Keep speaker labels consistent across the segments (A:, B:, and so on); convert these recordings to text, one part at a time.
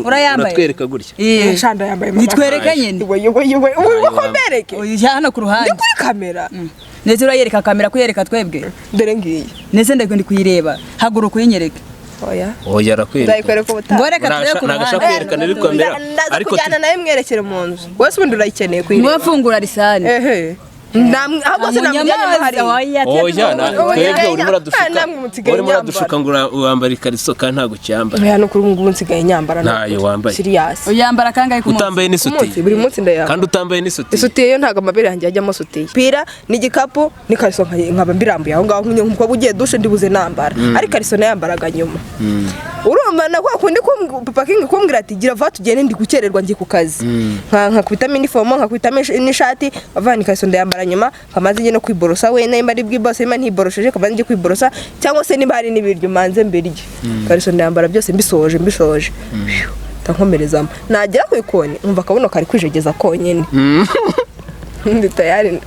A: Urayambaye?
B: Uratwereka gutya.
A: Eh,
C: Shanda yambaye, mama.
A: Nitwereke nyine.
C: Iwe, iwe, iwe, ubu ko mbereke?
A: Oya, hano ku ruhande.
C: Ndi kuri kamera.
A: Ndetse urayereka kamera, kuyereka twebwe?
C: Dore ngiyi.
A: Ndetse ndi kuyireba, haguruka uyinyereke.
C: Oya.
B: Oya, arakwereka.
C: Nzayikwereka ubutaha.
A: Ngo reka turebe ku
B: Ntabwo ashaka
A: ruhande.
B: kwerekana iri kamera.
C: Ndaza
B: Ariko
C: kujyana nawe mwerekere mu nzu wese, ubundi urayikeneye
A: Ngo
C: kuyireba.
A: fungura risani.
C: Ehe. Ahubwo se namujyanye hariya?
A: Oya,
B: Oya,
C: Oya,
B: twebwe urimo
C: oya,
B: uradushuka.
C: namwe musigaye
B: Urimo uradushuka ngo wambara ikariso kandi ntabwo ucyambara.
C: Oya, no kuri ubu ngubu nsigaye nyambara.
B: Ntayo wambaye.
C: Serious.
A: Uyambara kangahe ku munsi?
B: Utambaye
C: Ku munsi,
B: n'isutiye.
C: buri munsi ndayambara.
B: Kandi utambaye n'isutiye.
C: Isutiye yo ntabwo amabere yanjye ajyamo sutiye. Pira n'igikapu n'ikariso nkaba mbirambuye aho ngaho, nk'umukobwa ugiye dushe ndibuze nambara, ariko ikariso nayambaraga nyuma. Urumva na kwa kundi Papa King kumbwira ati: "Gira vuba tugende, ndi gukererwa, ngiye ku kazi." Nkakubitamo inifomo, nkakubitamo n'ishati, avana ikariso ndayambara nyuma, nkamaze njye no kwiborosa, we nimba ari bwibose, nimba ntiborosheje kamaze njye kwiborosa, cyangwa se niba hari n'ibiryo manze mbirye. Ikariso ndayambara byose mbisoje. Phew, nkomerezamo, nagera ku ikoni nkumva akabuno kari kwijegeza konyine, ndi tayari,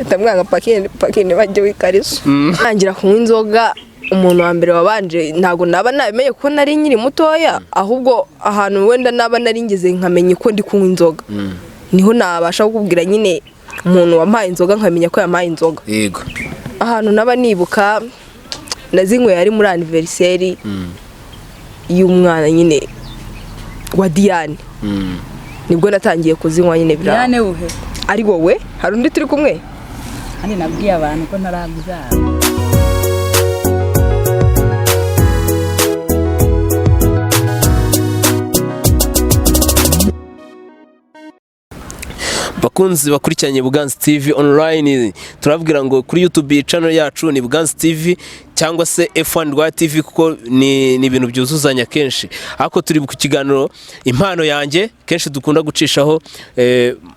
C: ndamwanga. Pakini pakini bajye w'ikariso, ntangira kunywa inzoga. Umuntu wa mbere wabanje ntabwo naba nabimenye kuko nari nkiri mutoya, ahubwo ahantu wenda naba nari ngeze nkamenya ko ndi kunywa inzoga niho nabasha kukubwira nyine umuntu wampaye inzoga, nkamenya ko yampaye inzoga. Ahantu naba nibuka nazinyweye ari muri anniversaire y'umwana nyine wa Diane, nibwo natangiye kuzinywa nyine biraba.
A: Diane uhe?
C: Ari wowe, hari undi turi kumwe?
A: Kandi nabwiye abantu ko ntarabyara.
B: Bakunzi bakurikiranye Buganza TV online, turababwira ngo kuri YouTube channel yacu ni Buganza TV cyangwa se F1 Rwa TV, kuko ni ibintu byuzuzanya kenshi. Ariko turi ku kiganiro Impano Yanjye, kenshi dukunda gucishaho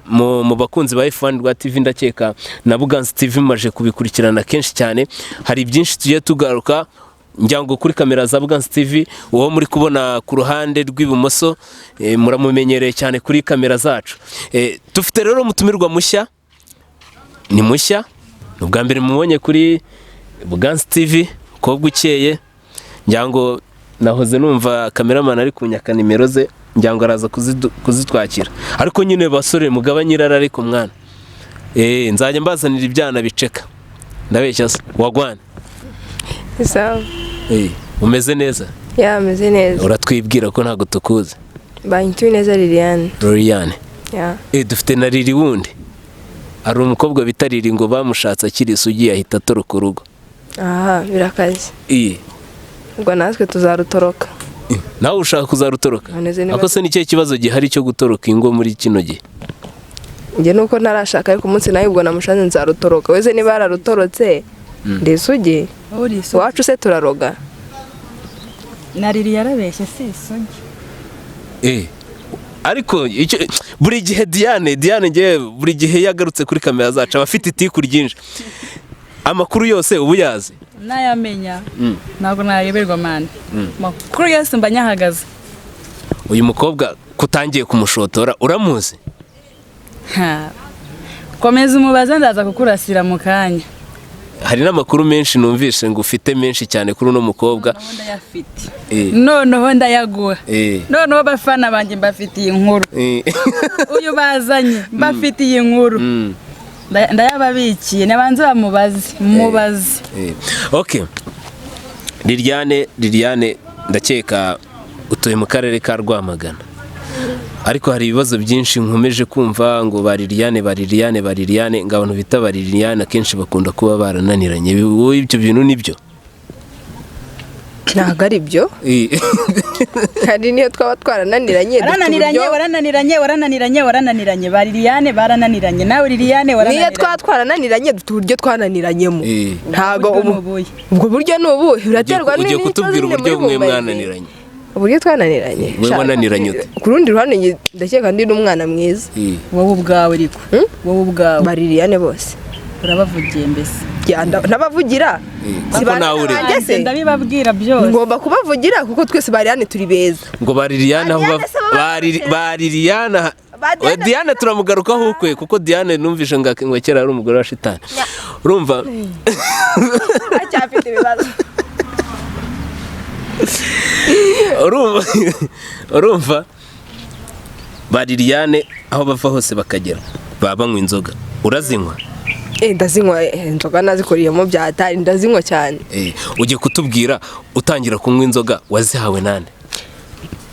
B: mu bakunzi ba F1 Rwa TV. Ndakeka na Buganza TV mumaje kubikurikirana kenshi cyane. Hari byinshi tugiye tugaruka. Ngira ngo kuri kamera za Buganza TV, uwo muri kubona ku ruhande rw'ibumoso, muramumenyereye cyane kuri kamera zacu. Dufite rero umutumirwa mushya, ni mushya, ni ubwa mbere mubonye kuri Buganza TV, umukobwa ukeye. Ngira ngo nahoze numva cameraman ari kunyaka nimero ze, ngira ngo araza kuzitwakira. Ariko nyine basore, mugabanye irara, ariko mwana, nzajya mbazanira ibyana biceka. Ndabeshya se wagwana?
C: Sawa.
B: Umeze neza?
C: Ya, ameze neza.
B: Uratwibwira ko ntabwo tukuzi.
C: Banyituye neza Liliane.
B: Liliane.
C: Ya.
B: Dufite na Lili wundi. Hari umukobwa bita Lili ngo bamushatse akiri isugi ahita atoroka urugo.
C: Aha birakaze. Ubwo natwe tuzarutoroka.
B: Nawe ushaka kuzarutoroka?
C: None
B: Ako se ni cyo kibazo gihari cyo gutoroka ingo muri kino gihe?
C: Njye nuko ntarashaka, ariko umunsi nawe ubwo namushatse nzarutoroka. Wese niba yararutorotse, ndi isugi.
A: Uri isugi.
C: Iwacu se turaroga?
A: Na Lili yarabeshye, si isugi.
B: Ariko icyo buri gihe Diane ngewe buri gihe yagarutse kuri kamera zacu aba afite itiku ryinshi. Amakuru yose ubu yazi.
A: Nayamenya. Ntabwo nayoberwa man. Makuru yose mba nyahagaze.
B: Uyu mukobwa kutangiye kumushotora, uramuzi?
A: Ha. Komeza umubaze, ndaza kukurasira mu kanya.
B: Hari n'amakuru menshi numvise ngo ufite menshi cyane kuri uno mukobwa.
A: Noneho ndayafite. Noneho ndayaguha. Noneho abafana banjye mbafitiye inkuru. Uyu bazanye mbafitiye inkuru. Ndayababikiye, nabanze bamubaze, mubaze.
B: Okay. Liliane, ndakeka utuye mu karere ka Rwamagana. Ariko hari ibibazo byinshi nkomeje kumva ngo ba Liliane, ba Liliane, ba Liliane, ngo abantu bita ba Liliane akenshi bakunda kuba barananiranye. Wowe ibyo bintu nibyo?
C: Ntabwo ari byo. Hari niyo twaba twarananiranye, dufite
A: Warananiranye, warananiranye, warananiranye, warananiranye. Ba Liliane barananiranye. Nawe Liliane
C: niyo
A: warananiranye.
C: twaba twarananiranye, dufite uburyo twananiranyemo. Ntabwo
A: Uburyo
C: ubu
A: ni ubuhe?
C: Ubwo buryo ni ubuhe? Biraterwa
B: Ugiye
C: n'ikibazo
B: kutubwira
C: nyine
B: uburyo
C: muri
B: mwe
C: bumbaze.
B: mwananiranye.
C: Uburyo twananiranye.
B: Wowe wananiranye ute?
C: Ku rundi ruhande njye ndakeka ndi n'umwana mwiza.
A: Wowe ubwawe ariko. Wowe ubwawe.
C: Ba Liliane bose.
A: Urabavugiye mbese.
C: Ya, ndabavugira. Si
B: Kuko
C: ba
B: nawe uri.
C: banjye se?
A: Ndabibabwira byose.
C: Ngomba kubavugira kuko twese ba Liliane turi beza.
B: Ngo ba Liliane aho
C: Ba Diane se baba
B: ba Liliane
C: Ba Diane.
B: Oya, Diane turamugarukaho ukwe, kuko Diane numvise ngo kera ari umugore wa shitani. Urumva?
C: Acyafite ibibazo.
B: Urumva ba Liliane aho bava hose bakagera baba banywa inzoga, urazinywa?
C: Ndazinywa, inzoga nazikoreyemo bya hatari, ndazinywa cyane.
B: Ugiye kutubwira utangira kunywa inzoga wazihawe nande?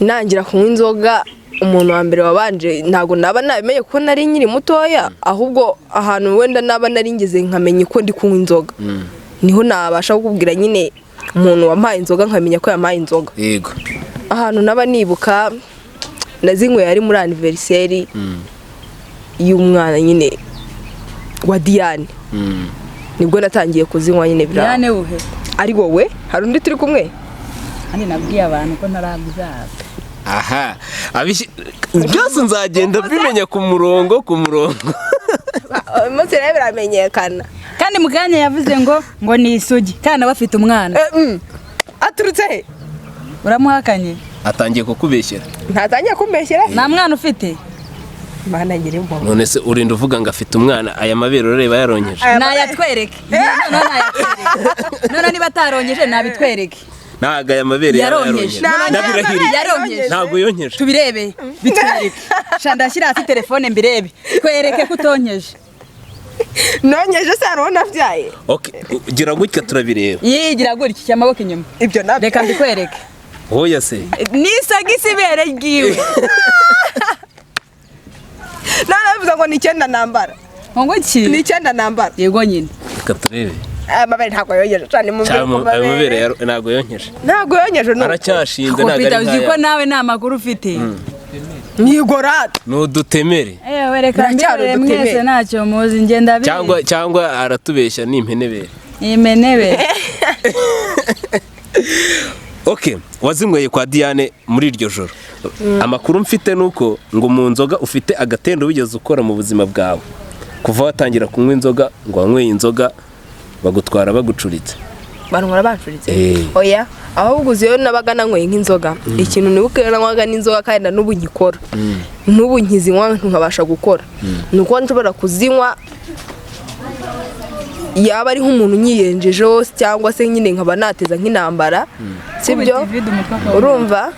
C: Nangira kunywa inzoga, umuntu wa mbere wabanje ntabwo naba nabimenye kuko nari nkiri mutoya, ahubwo ahantu wenda naba nari ngeze nkamenya ko ndi kunywa inzoga niho nabasha kukubwira nyine umuntu wampaye inzoga, nkamenya ko yampaye inzoga.
B: Yego.
C: Ahantu naba nibuka nazinyweye ari muri anniversaire y'umwana nyine wa Diane, nibwo natangiye kuzinywa nyine biraho.
A: Diane wuhe?
C: Ari wowe, hari undi turi kumwe?
A: Kandi nabwiye abantu ko ntarabyara.
B: Aha byose nzagenda mbimenya ku murongo ku murongo.
C: Umunsi rero biramenyekana.
A: Kandi mu kanya yavuze ngo ni isugi kandi nawe afite umwana.
C: Aturutse he?
A: Uramuhakanye?
B: Atangiye kukubeshyera.
C: Ntatangiye kumbeshyera.
A: Nta mwana ufite?
C: Mana nyir'impuhwe.
B: None se urinda uvuga ngo afite umwana, aya mabere urareba yaronkeje?
A: Nayatwereke noneho, nayatwereke noneho, niba ataronkeje nabitwereke.
B: Ntabwo aya mabere yaba
A: Yaronkeje.
B: yaronkeje, ndabirahiriye.
A: Yaronkeje.
B: Ntabwo yonkeje.
A: Tubirebe, bitwereke sha, ndashyira hasi telefone mbirebe, twereke ko utonkeje.
C: Nonkeje se hari uwo nabyaye?
B: Okay, gira gutya turabireba.
A: Yigira gutya, amaboko inyuma.
C: Ibyo nabyo.
A: Reka mbikwereke.
B: Hoya se.
A: Nisagisi ibere ryiwe.
C: Narabivuze ngo ni 9 nambara.
A: Ngo iki?
C: Ni 9 nambara.
A: Yego nyine.
B: Reka turebe.
C: Aya mabere ntabwo yonkeje cyane mu
B: Cyangwa ayo mabere ntabwo yonkeje.
C: Ntabwo yonkeje nuko.
B: Aracyashinze, ntabwo ari
A: Peter, uzi ko
B: nk'aya.
A: nawe nta makuru ufite.
C: Nigorata.
B: Ni udutemere.
A: Ewe, reka
C: Biracyari
A: mbirore
C: udutemere.
A: mwese ntacyo muzi, ngenda bizi.
B: Cyangwa aratubeshya, ni impenebere.
A: Imenebe.
B: Okay, wazinyweye kwa Diane muri iryo joro. Amakuru mfite nuko ngo mu nzoga ufite agatendo wigeze ukora mu buzima bwawe kuva watangira kunywa inzoga, ngo wanyweye inzoga bagutwara bagucuritse.
C: Bantwara bancuritse?
B: Eh.
C: Oya, ahubwo uzi iyo nabaga nanyweye nk'inzoga, ikintu nibuka iyo nanywaga n'inzoga kandi na n'ubu nkikora, n'ubu nkizinywa nkabasha gukora, ni uko nshobora kuzinywa yaba ari nk'umuntu unyiyenjejeho cyangwa se nyine nkaba nateza nk'intambara, sibyo?
A: Kubita ivide umutwe akawumena.
C: Urumva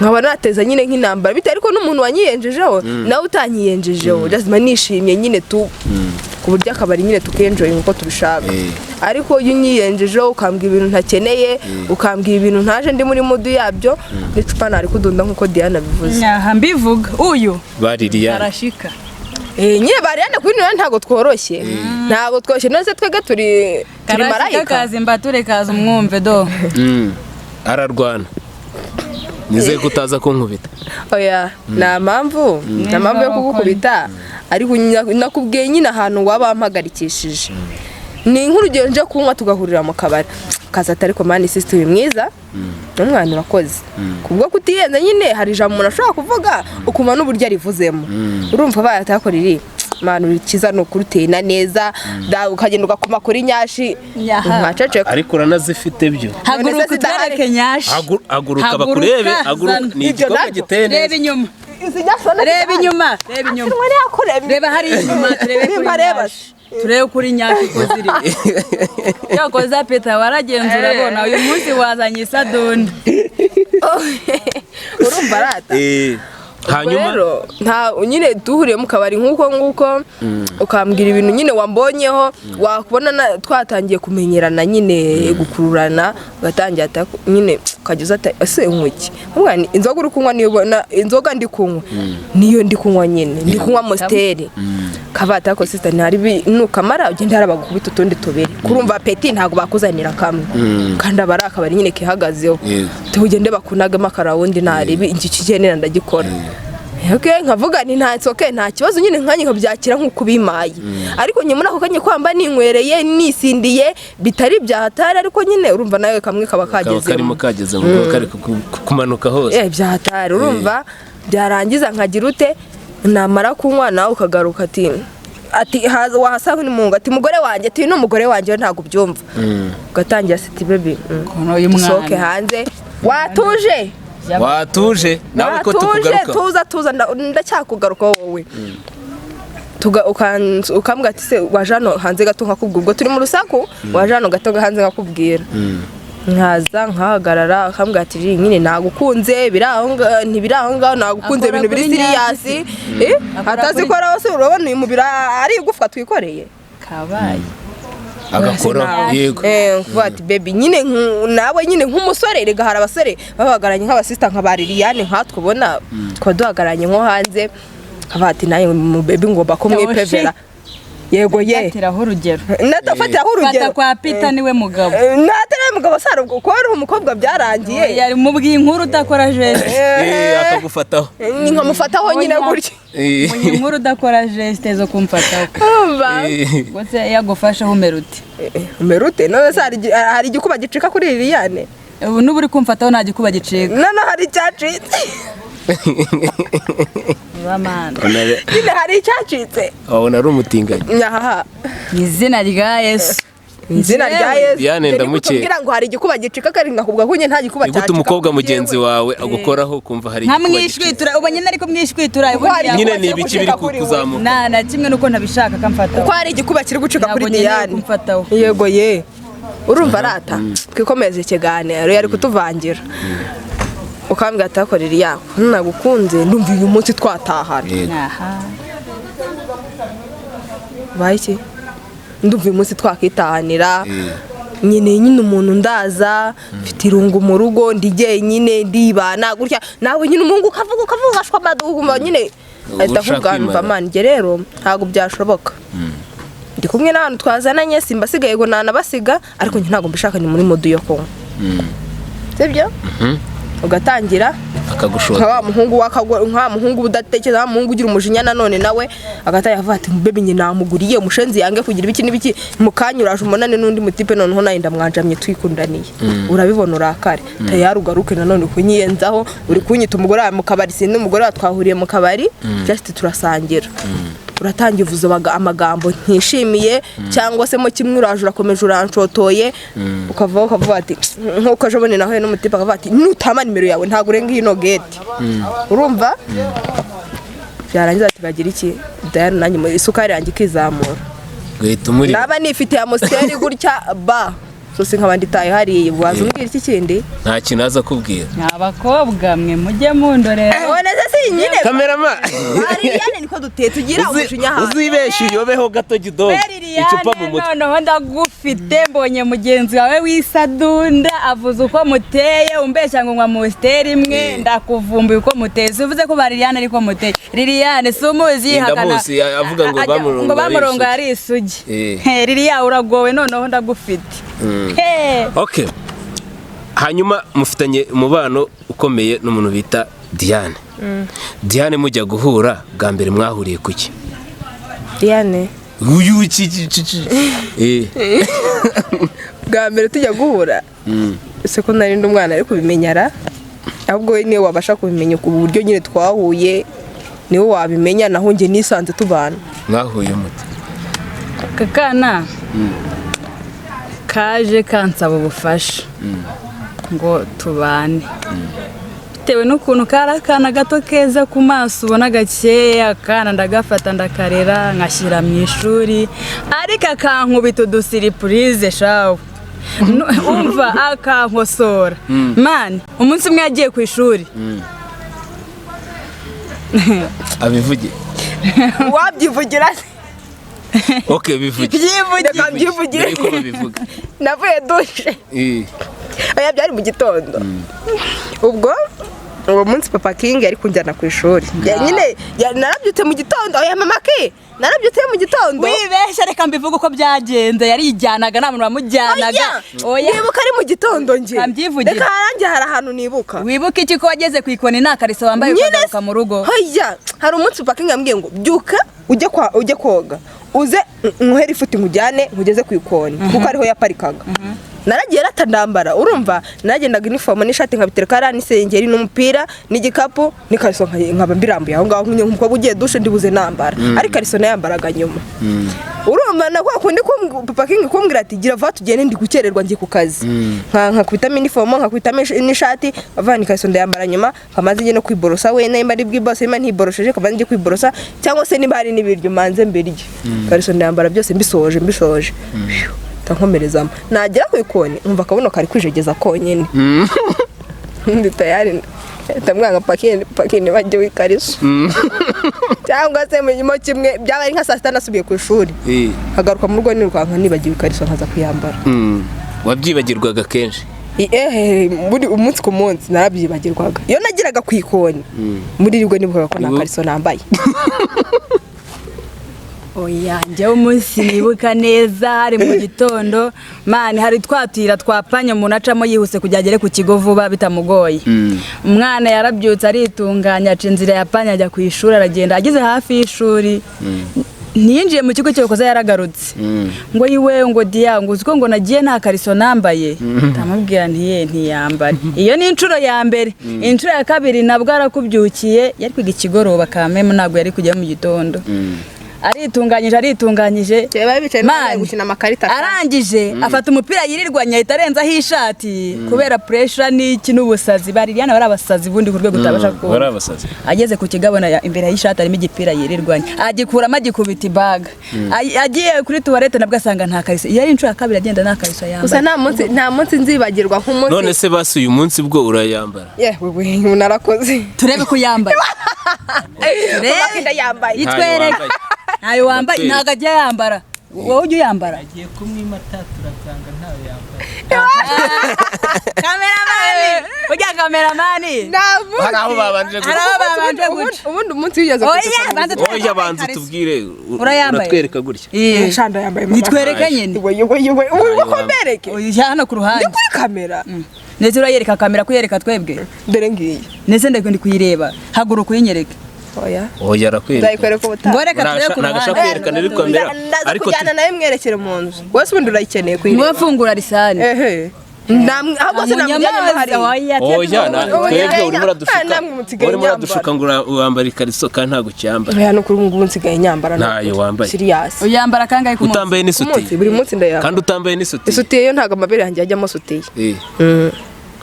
C: nkaba nateza nyine nk'intambara bitewe ariko n'umuntu wanyiyenjejeho nawe utanyiyenjejeho, just mba nishimye nyine tu ku buryo akabari nyine tukenjoyinga uko tubishaka. Ariko iyo unyiyenjejeho ukambwira ibintu ntakeneye, ukambwira ibintu ntaje ndi muri mood yabyo, n'icupa ntari kudunda nk'uko Diana bivuze.
A: Aha mbivuga uyu
B: Ba Liliane.
A: arashika.
C: Nyine bariyane kuri none ntabwo tworoshye, ntabwo tworoshye. None se twebwe turi
A: Karashika.
C: marayika?
A: Kaza imbature, kaza umwumve do.
B: Ararwana, nizeye ko utaza kunkubita.
C: Oya, nta mpamvu yo kugukubita, ariko nakubwiye nyine ahantu waba wampagarikishije ni nk'urugero nje kunywa tugahurira mu kabari, kaza ati: "Ariko man, sister, uri mwiza n'umwana, urakoze." Kubwo kutiyenza nyine hari ijambo umuntu ashobora kuvuga ukumva n'uburyo arivuzemo, urumva abaye atakora iri mwana uri cyiza, ni ukuri uteye na neza da, ukagenda ugakoma kuri nyashi.
A: Nyaha.
C: Nkaceceka.
B: Ariko uranazifite byo.
A: Haguruka
C: None se zidahari?
A: utwereke nyashi.
B: Haguruka
A: Haguruka,
B: bakurebe, haguruka.
A: zana.
B: Ni
C: Ibyo
B: igikorwa
C: nabyo.
B: giteye
A: Reba
B: neza.
A: inyuma.
C: Izi nyashi ubona
A: Reba
C: zidahari.
A: inyuma, reba inyuma.
C: Sinwa ntiyakuremye.
A: Reba hariya inyuma, turebe kuri
C: Nimba
A: nyashi, turebe kuri nyashi uko ziri. Cyakoza Peter waragenze, urabona uyu munsi wazanye isadoni.
C: Urumva arata.
B: Hanyuma
C: rero nta nyine duhuriye mu kabari nk'uko nguko ukambwira ibintu nyine wambonyeho, wakubona twatangiye kumenyerana nyine gukururana, ugatangira nyine ukajya uza ati: "Ese unywa iki?" Nkamubwira nti, "Inzoga uri kunywa niyo ubona, inzoga ndi kunywa niyo ndi kunywa nyine, ndi kunywa Amstel." Kavata ako: "Sister, ntari nukamara ugenda hari bagukubita utundi tubiri." Kurumva peti ntabwo bakuzanira kamwe kandi aba ari akabari nyine kihagazeho. Tugende bakunagamo akarawundi, naribi iki kigenera ndagikora. Okay, nkavuga nti nta okay, nta kibazo nyine, nkanjye nkabyakira nk'uko ubimaye, ariko nyuma muri ako kanya kwamba ninywereye nisindiye bitari byahatari, ariko nyine urumva nawe kamwe kaba
B: kaba
C: kagezemo.
B: Karimo kageze mu kari kumanuka hose.
C: Byahatari urumva byarangiza nkagira ute, namara kunywa nawe ukagaruka ati haza wahasanga ni mungu ati: "Mugore wanjye," ati: "Ni umugore wanjye we ntabwo ubyumva." Ugatangira siti: "Baby,
A: Ukuntu uyu mwana.
C: dusohoke hanze." Watuje.
B: Watuje nawe ko
C: Watuje.
B: tukugaruka.
C: Tuza tuza, ndacyakugaruka wowe. Ukambwira ati: "Se waje hano hanze gato nkakubwira?" Ubwo turi mu rusaku, waje hano gato hanze nkakubwira. Nkaza nkahagarara, akambwira ati: "Jiri, nyine nagukunze, biri aho ngaho, ntibiri aho ngaho, nagukunze
A: Akora
C: ibintu biri
A: kuri
C: serious."
A: Akora
C: Atazikora hose, urabona uyu mubiri ari igufwa twikoreye.
A: Kabaye.
B: Agakora, yego.
C: Kuvuga ati: "Baby, nyine nawe nyine nk'umusore." Rega hari abasore babahagararanye nk'abasista, nka ba Liliane, nkatwe ubona tukaba duhagararanye nko hanze, akavuga ati: "Nawe mu baby ngomba kumwipevera." Yego ye.
A: Fatiraho urugero.
C: Natafatiraho urugero.
A: Fata kwa Peter, niwe mugabo.
C: Natari mugabo sara, ubwo kuba ari umukobwa byarangiye.
A: Yari mubwiye inkuru udakora geste.
B: Akagufataho.
C: Nkamufataho nyine
A: Oya.
C: gutya.
A: Mubwiye inkuru udakora geste zo kumfataho.
C: Urumva?
A: Ubwo se yagufasheho umera ute?
C: Merute none se hari igikuba gicika kuri Liliane?
A: Ubu n'ubu uri kumfataho nta gikuba gicika.
C: None hari icyacitse.
A: Uramana.
C: Nyine hari icyacitse.
B: Wabona ari umutinganyi.
C: Nyahaha.
A: Mu izina rya Yesu.
C: Izina rya Yesu.
B: Diane,
C: Njye
B: ndamukeka.
C: nigute umbwira ngo hari igikuba gicika, kandi nkakubwira ko njye nta gikuba
B: Ni gute
C: cyacika
B: umukobwa
C: kuri
B: mugenzi
C: njyewe?
B: wawe agukoraho ukumva hari igikuba gicika?
A: Nkamwishwitura, ubu nyine ariko mwishwitura.
C: Kuko hari
B: Nyine
C: igikuba
B: ni
C: kiri
B: ibiki biri
C: gucika kuri we.
B: kuzamuka?
A: Nta na kimwe, nuko ntabishaka akamfataho.
C: Kuko hari igikuba kiri gucika
A: Ntabwo
C: kuri
A: nkeneye
C: Diane.
A: kumfataho.
C: Yego ye, urumva arata twikomeze ikiganiro, yari kutuvangira, ukambwira ati: "Hakorera iyako, nagukunze, ndumva uyu munsi twatahana."
B: Yego.
A: Aha.
C: Baye iki, ndumva uyu munsi twakitahanira. Nyine umuntu ndaza mfite irungu mu rugo, ndi jyenyine, ndibana gutya, nawe nyine umuhungu ukavuga ukavuga ugashwa amaduka nyine, ahita
B: Ushaka
C: akubwira:
B: kwimara.
C: "Mva man, njye rero ntabwo byashoboka, ndi kumwe n'abantu twazananye, simbasigaye ngo nanabasiga, ariko njye ntabwo mbishaka, ni muri mood yo kunywa." Sibyo? Ugatangira
B: Akagushota.
C: nka wa muhungu nka wa muhungu udatekereza, wa muhungu ugira umujinya nanone, nawe agatangira avuga ati: "Baby, njye namuguriye umushenzi yange kugira ibiki n'ibiki." Mu kanya uraje umunane n'undi mutipe, noneho nawe ndamwanjamye, twikundaniye, urabibona, urakare, tayari ugaruke nanone kunyiyenzaho, uri kunyita umugore wawe mu kabari. Sindi umugore wawe, twahuriye mu kabari, just turasangira. Uratangiye uvuze amagambo ntishimiye, cyangwa se mo kimwe uraje urakomeje uranshotoye, ukavaho ukavuga ati, nk'uko ejo bundi nahuye n'umutipe akavuga ati: "Nutama nimero yawe ntabwo urenga ino gate." Urumva, byarangiza ati bagira iki dayari, nanjye isukari yanjye ikizamura.
B: Ugahita umurira.
C: Naba nifitiye Amstel gutya ba so nkaba nditaye hariya, waza umbwira iki kindi?
B: Nta kintu aza kubwira.
A: Abakobwa mwe mujye mundorera.
C: None se si nyine
B: Kamerama.
C: Liliane, niko duteye, tugira umujinya hasi.
B: Uzibeshye uyobeho gato gidogo, icupa mu mutwe.
A: Noneho ndagufite, mbonye mugenzi wawe w'isadunda avuze uko muteye, umbeshya ngo nywa Amstel imwe. Ndakuvumbuye uko muteye, si uvuze ko ba Liliane ariko muteye? Liliane si umuzi yihakana?
B: Ndamuzi, avuga ngo bamurongoye
A: ngo bamurongoye
B: ari
A: ari isugi.
B: Eh.
A: He, Liliane uragowe, noneho ndagufite. He.
B: Okay, hanyuma mufitanye umubano ukomeye n'umuntu bita Diane. Diane, mujya guhura bwa mbere mwahuriye kuki?
C: Diane?
B: Uyu iki iki iki.
C: Bwa mbere tujya guhura, ese ko nari ndi umwana ari kubimenyara, ahubwo we niwe wabasha kubimenya ku buryo nyine twahuye, niwe wabimenya, naho njye nisanze tubana.
B: Mwahuye mute?
A: Aka kana kaje kansaba ubufasha ngo tubane, bitewe n'ukuntu kari akana gato keza ku maso, ubona gakeya. Akana ndagafata, ndakarera, nkashyira mu ishuri, ariko akankubita udusurprise shawe. Umva, akankosora man. Umunsi umwe yagiye ku ishuri.
B: Abivuge.
C: Wabyivugira se?
B: Okay, bivuge.
C: Reka mbyivugire.
B: Mbere yuko babivuga.
C: Navuye douche. Oya, byari mu gitondo. Ubwo uwo munsi Papa King yari kunjyana ku ishuri. Nyine narabyutse mu gitondo. Oya, Mama Ki, narabyutse mu gitondo.
A: Wibeshya, reka mbivuge uko byagenze. Yarijyanaga, nta muntu wamujyanaga. Oya.
C: Nibuka ari mu gitondo njye.
A: Kambyivugire.
C: Reka harangiye, hari ahantu nibuka.
A: Wibuke iki, ko wageze ku ikoni nta kariso wambaye,
C: Nyine
A: ukagaruka mu rugo?
C: Hoya, hari umunsi Papa King yambwiye ngo: "Byuka ujye kwa ujye koga, uze nkuhere ifuti, nkujyane nkugeze ku ikoni," kuko ariho yaparikaga. Naragiye rata ndambara, urumva naragendaga inifomo n'ishati nkabitereka hariya, n'isengeri n'umupira n'igikapu n'ikariso, nkaba mbirambuye aho ngaho nk'umukobwa ugiye douche, ndibuze nambara, ariko ikariso nayambaraga nyuma. Urumva na kwa kundi Papa King kumbwira ati: "Gira vuba tugende, ndi gukererwa, ngiye ku kazi." Nkakubitamo inifomo, nkakubitamo n'ishati, avana ikariso ndayambara nyuma, nkamaze njye no kwiborosa, we nimba ari bwibose, nimba ntiborosheje kamaze njye kwiborosa, cyangwa se niba hari n'ibiryo manze mbirye, ikariso ndayambara, byose mbisoje. Phew. Nkomerezamo, nagera ku ikoni nkumva akabuno kari kwijegeza konyine, ndi tayari, ndamwanga. Pakini pakini bajye w'ikariso, cyangwa se mu kimwe byaba ari nka saa 6 nasubiye ku ishuri, nkagaruka mu rugo nirukanka nibagiwe ikariso, nkaza kuyambara.
B: Wabyibagirwaga kenshi?
C: Ehe, buri umunsi ku munsi narabyibagirwaga. Iyo nageraga ku ikoni muri ribwo nibukaga ko nta kariso nambaye.
A: Oya, njyewe umunsi nibuka neza hari mu gitondo, man. Hari twa tuyira twapanye umuntu acamo yihuse kugira agere ku kigo vuba bitamugoye. Umwana yarabyutse, aritunganya, aca inzira ya panye, ajya ku ishuri. Aragenda, ageze hafi y'ishuri, ntiyinjiye mu kigo cyokoza yaragarutse ngo yiwe, ngo diya, ngo uzi ko ngo nagiye nta kariso nambaye. Ndamubwira ntiye ntiyambare. Iyo ni inshuro ya mbere. Inshuro ya kabiri nabwo arakubyukiye, yari kwiga ikigoroba kameme, ntabwo yari kujya mu gitondo. Aritunganyije, aritunganyije.
C: Bari bicaye
A: Man,
C: bari gukina amakarita.
A: Arangije afata umupira yirirwanya, ahita arenzaho ishati kubera pressure n'iki n'ubusazi. Baririyana bari abasazi bundi ku rwego utabasha
B: Bari
A: kubona.
B: abasazi.
A: Ageze ku kigo abona imbere y'ishati harimo igipira yirirwanya, agikuramo, agikubita ibaga. Agiye kuri toilette nabwo asanga nta kariso. Iyo ari inshuro ya kabiri agenda nta kariso
C: Gusa
A: yambaye.
C: nta munsi nzibagirwa nk'umunsi.
B: None se basi uyu munsi bwo urayambara?
C: Yewe we, narakoze.
A: Turebe ko yambaye.
C: Mama Kinda yambaye.
A: Itwereke.
B: Ntayo wambaye.
A: Ntayo wambaye.
B: Uratwereka.
A: Ntabwo ajya yambara. Wowe ujya uyambara?
D: Agiye kumwimata, turasanga ntawe yambaye.
A: Cameraman, ujya cameraman.
C: Nta munsi.
B: Hari aho babanje
A: Hari aho babanje guca.
C: Ubundi umunsi wigeze
A: Oya, banza twereke.
B: Oya, banza utubwire.
A: Urayambaye?
B: Uratwereka gutya.
A: Iya.
C: Shanda yambaye, mama.
A: Nitwereke nyine.
C: Iwe iwe iwe, ubu ko mbereke?
A: Oya, hano ku ruhande.
C: Ndi kuri kamera.
A: Ndetse urayereka kamera kuyereka twebwe?
C: Dore ngiyi.
A: Ndetse ndi kuyireba, haguruka uyinyereke.
C: Oya.
B: Oya, arakwereka.
C: Nzayikwereka ubutaha.
A: Ngo reka turebe ku
B: Ntabwo ashaka
A: ruhande.
B: kwerekana iri kamera.
C: Ndaza
B: Ariko
C: kujyana nawe mwerekere mu nzu wese. Ubundi urayikeneye
A: Ngo
C: kuyireba.
A: fungura risani.
C: Ehe, ahubwo se namujyanye mo hariya?
A: Oya.
B: Oya,
C: Oya,
B: twebwe urimo uradushuka.
C: namwe musigaye
B: Urimo uradushuka ngo wambara ikariso kandi ntabwo ukiyambara.
C: Oya, ni ukuri ubu ngubu nsigaye nyambara.
B: Ntayo wambaye.
C: Serious.
A: Uyambara kangahe ku munsi?
B: Utambaye
C: Ku munsi,
B: n'isutiye?
C: buri munsi ndayambara.
B: Kandi utambaye n'isutiye?
C: Isutiye yo ntabwo amabere yanjye ajyamo sutiye.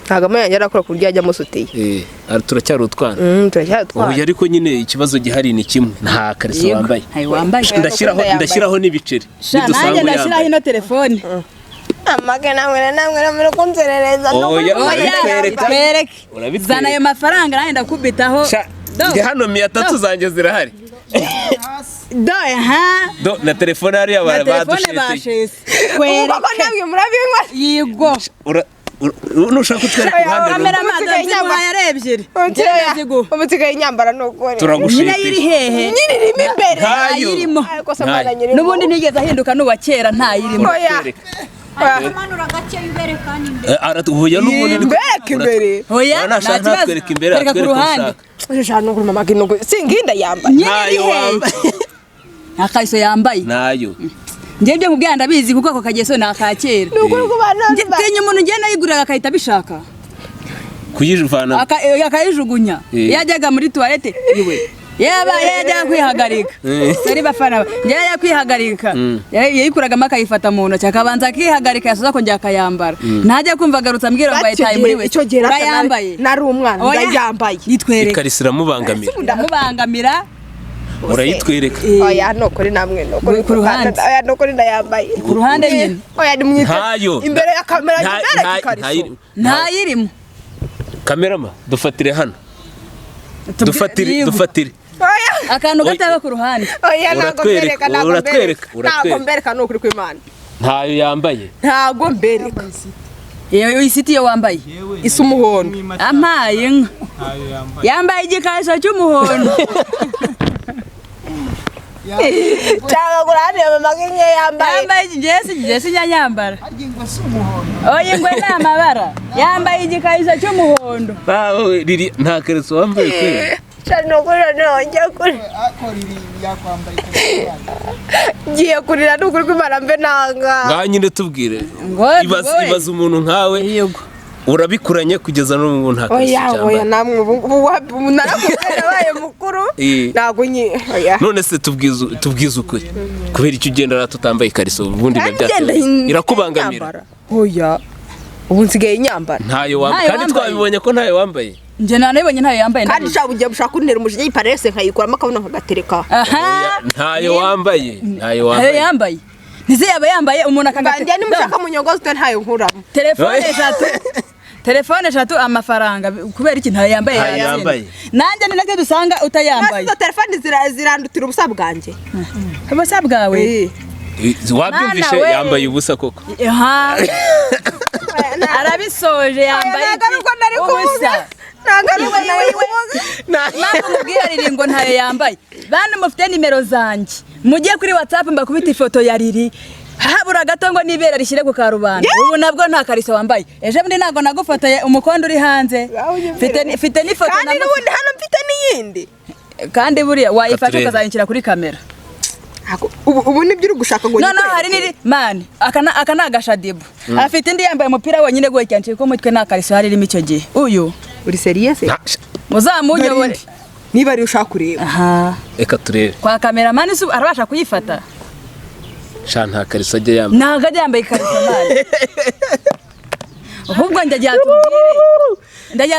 C: Ntabwo amabere yanjye arakora ku buryo yajyamo sutiye.
B: Turacyari utwana.
C: Turacyatwara.
B: Oya, ariko nyine ikibazo gihari ni kimwe, nta kariso
A: Yego,
B: wambaye.
A: ntayo wambaye.
B: Ndashyiraho
C: Ndayambaye.
B: ndashyiraho n'ibiceri
A: Sha,
B: nidusanga
A: nanjye ndashyiraho
B: uyambaye.
A: ino telefone.
C: Amage, namwe namwe namwe kunzerereza.
B: Oya,
A: Oya,
B: urabitwereka.
A: twereke.
B: Urabitwereka.
A: Zana ayo mafaranga nanjye ndakubitaho.
B: Sha,
A: Do.
B: ndi hano 300 zanjye zirahari.
A: Do, aha.
B: Do, na telefone hariya.
A: Na telefone.
B: Badusheteye.
A: Bashese.
C: Ubu koko
A: Twereke.
C: namwe murabinywa.
A: Yigo.
B: Nushaka kutwereka uruhande rumwe.
A: Cameraman, nziguhaye ari ebyiri. Ngenda ziguha.
C: Ubu nsigaye nyambara, ni ukuri.
A: Nyine iri
B: Turagushiteye.
A: hehe?
C: Nyine irimo imbere.
B: Ntayo.
A: Ntayirimo.
C: Ariko se
B: Ntayo.
C: mwana, nyirimo.
A: N'ubundi ntigeze ahinduka n'uwa kera, ntayirimo.
C: Oya.
E: Manura gake ubereka n'imbere.
B: Oya, n'ubundi
C: Mbereke imbere.
A: Oya,
B: Oya,
A: nta
B: nashaka
A: kibazo.
B: ntatwereka imbere,
A: Twereka ku
B: atwereka
A: ruhande.
B: ushaka.
C: Shana, nukuri mama kinugu singinda yambaye.
A: Nyine iri
B: Ntayo
A: hehe?
B: wambaye.
A: Nta kariso yambaye.
B: Ntayo.
A: Njye ibyo nkubwira ndabizi, kuko ako kageso ni aka kera.
C: Ni ukuri kubana.
A: Tinya umuntu ugenda yigurira agahita abishaka.
B: Kuyivana.
A: Akayijugunya. Iyo yajyaga muri toilette iwe, yaba yajyaga kwihagarika, sari bafana, njye yajyaga kwihagarika, yayikuragamo akayifata mu ntoki, akabanza akihagarika, yasoza akongera akayambara. Ntajya kumva agarutse ambwira ngo ayitaye muri we.
C: Icyo gihe
A: Urayambaye?
C: nari umwana.
A: Oya.
C: Ndayambaye.
A: Yitwereka.
B: Ikariso iramubangamira.
A: Ndamubangamira.
B: Urayitwereka.
C: Oya, ni ukuri namwe, ni ukuri.
A: Ku ruhande.
C: Oya, ni ukuri ndayambaye.
A: Ku ruhande nyine.
C: Oya, ni mwite.
B: Ntayo.
C: Imbere ya kamera mbereke ikariso.
A: Ntayirimo.
B: Cameraman, dufatire hano, dufatire.
A: Yego.
B: Dufatire.
C: Oya.
A: Akantu
B: Oya.
A: gatoya ko ku ruhande.
C: Oya, ntabwo
B: Uratwereka,
C: mbereka, ntabwo
B: uratwereka,
C: mbereka, ntabwo
B: uratwereka.
C: mbereka, ni ukuri kw'Imana.
B: Ntayo yambaye.
C: Ntabwo mbereka.
A: Iyo isiti yo wambaye?
D: Yewe.
C: Isa umuhondo.
A: Ampaye inka.
D: Ntayo yambaye.
A: Yambaye igikariso cy'umuhondo.
C: Cyangwa kurahane mama nk'imwe yambaye.
A: Yambaye jesi jesi nyanyambara.
D: Harya ingwe si umuhondo?
A: Oya, ingwe ni amabara. Yambaye igikariso cy'umuhondo.
B: Bawe riri, nta kariso wambaye kweli.
C: Cyane, ni ukuri noneho njye kuri
D: Ariko riri yakwambaye ikariso yayo.
C: Ngiye kurira, ni ukuri kw'Imana, mbe nanga.
B: Ngaho nyine tubwire.
A: Ngo
B: Ibaze,
A: wowe.
B: ibaze umuntu nkawe
A: Yego.
B: urabikuranye kugeza n'ubu ngubu nta kariso
C: Oya, oya.
B: cyambaye.
C: Namwe ubu ngubu ubu narakuze, nabaye mukuru. Ntabwo nyi oya.
B: None se tubwize ukuri, kubera icyo ugenda rero tutambaye ikariso, ubundi biba
C: Kandi ngenda
B: byateye irakubangamira?
C: nyambara. Oya, ubu nsigaye nyambara.
B: Ntayo wambaye.
A: Ntayo
B: Kandi
A: wambaye.
B: twabibonye ko ntayo wambaye.
A: Njye nanabibonye ntayo yambaye.
C: Kandi
A: Ndabizi.
C: ushaka ugiye gushaka kuntera umujinya, iparese nkayikuramo akabuno nkagatereka.
A: Aha.
B: Oya, ntayo wambaye, ntayo
A: Ntayo
B: wambaye.
A: yambaye. Ntize yaba yambaye umuntu akanga.
C: Banjye nimushaka munyongozi ute, ntayo nkuramo.
A: Telefone eshatu, telefone eshatu, amafaranga, kubera iki ntayo yambaye?
B: Ntayo
A: Yatsinda.
B: yambaye.
A: Nanjye ni nacyo dusanga utayambaye.
C: Izo telefoni zirandutira ubusa bwanjye.
A: Ubusa bwawe?
C: Eh.
B: Wabyumvishe?
A: Mana we.
B: Yambaye ubusa koko.
A: Aha. Arabisoje, yambaye
C: Ntabwo ari uko nari
A: iki?
C: kuvuga.
A: Ubusa.
C: Ntabwo ari uko nari kuvuga.
A: Impamvu mubwira riri ngo ntayo yambaye, bantu mufite nimero zanjye, mujye kuri WhatsApp mbakubite ifoto ya Riri, habura gato ngo nibera rishyire ku karubanda. Ubu nabwo nta kariso wambaye. Ejo bundi ntabwo nagufotoye umukondo uri hanze? Mfite n'ifoto
C: Kandi n'ubundi hano mfite n'iyindi.
A: Kandi buriya wayifashe
B: Katurebe.
A: ukazayishyira kuri kamera.
C: Ubu nibyo uri gushaka ngo
A: Noneho hari n'iri mani, aka ni agashadibu afite, indi yambaye umupira wenyine gutya ncika umutwe, nta kariso hari irimo icyo gihe uyu.
C: Uri sérieux se?
A: Muzamunyobore.
C: Niba ariyo ushaka kureba.
A: Aha.
B: Reka turebe.
A: Kwa kameramani se arabasha kuyifata?
B: Sha, nta kariso ajya yambaye.
A: Ntabwo ajya yambaye ikariso mani. Ahubwo ndagira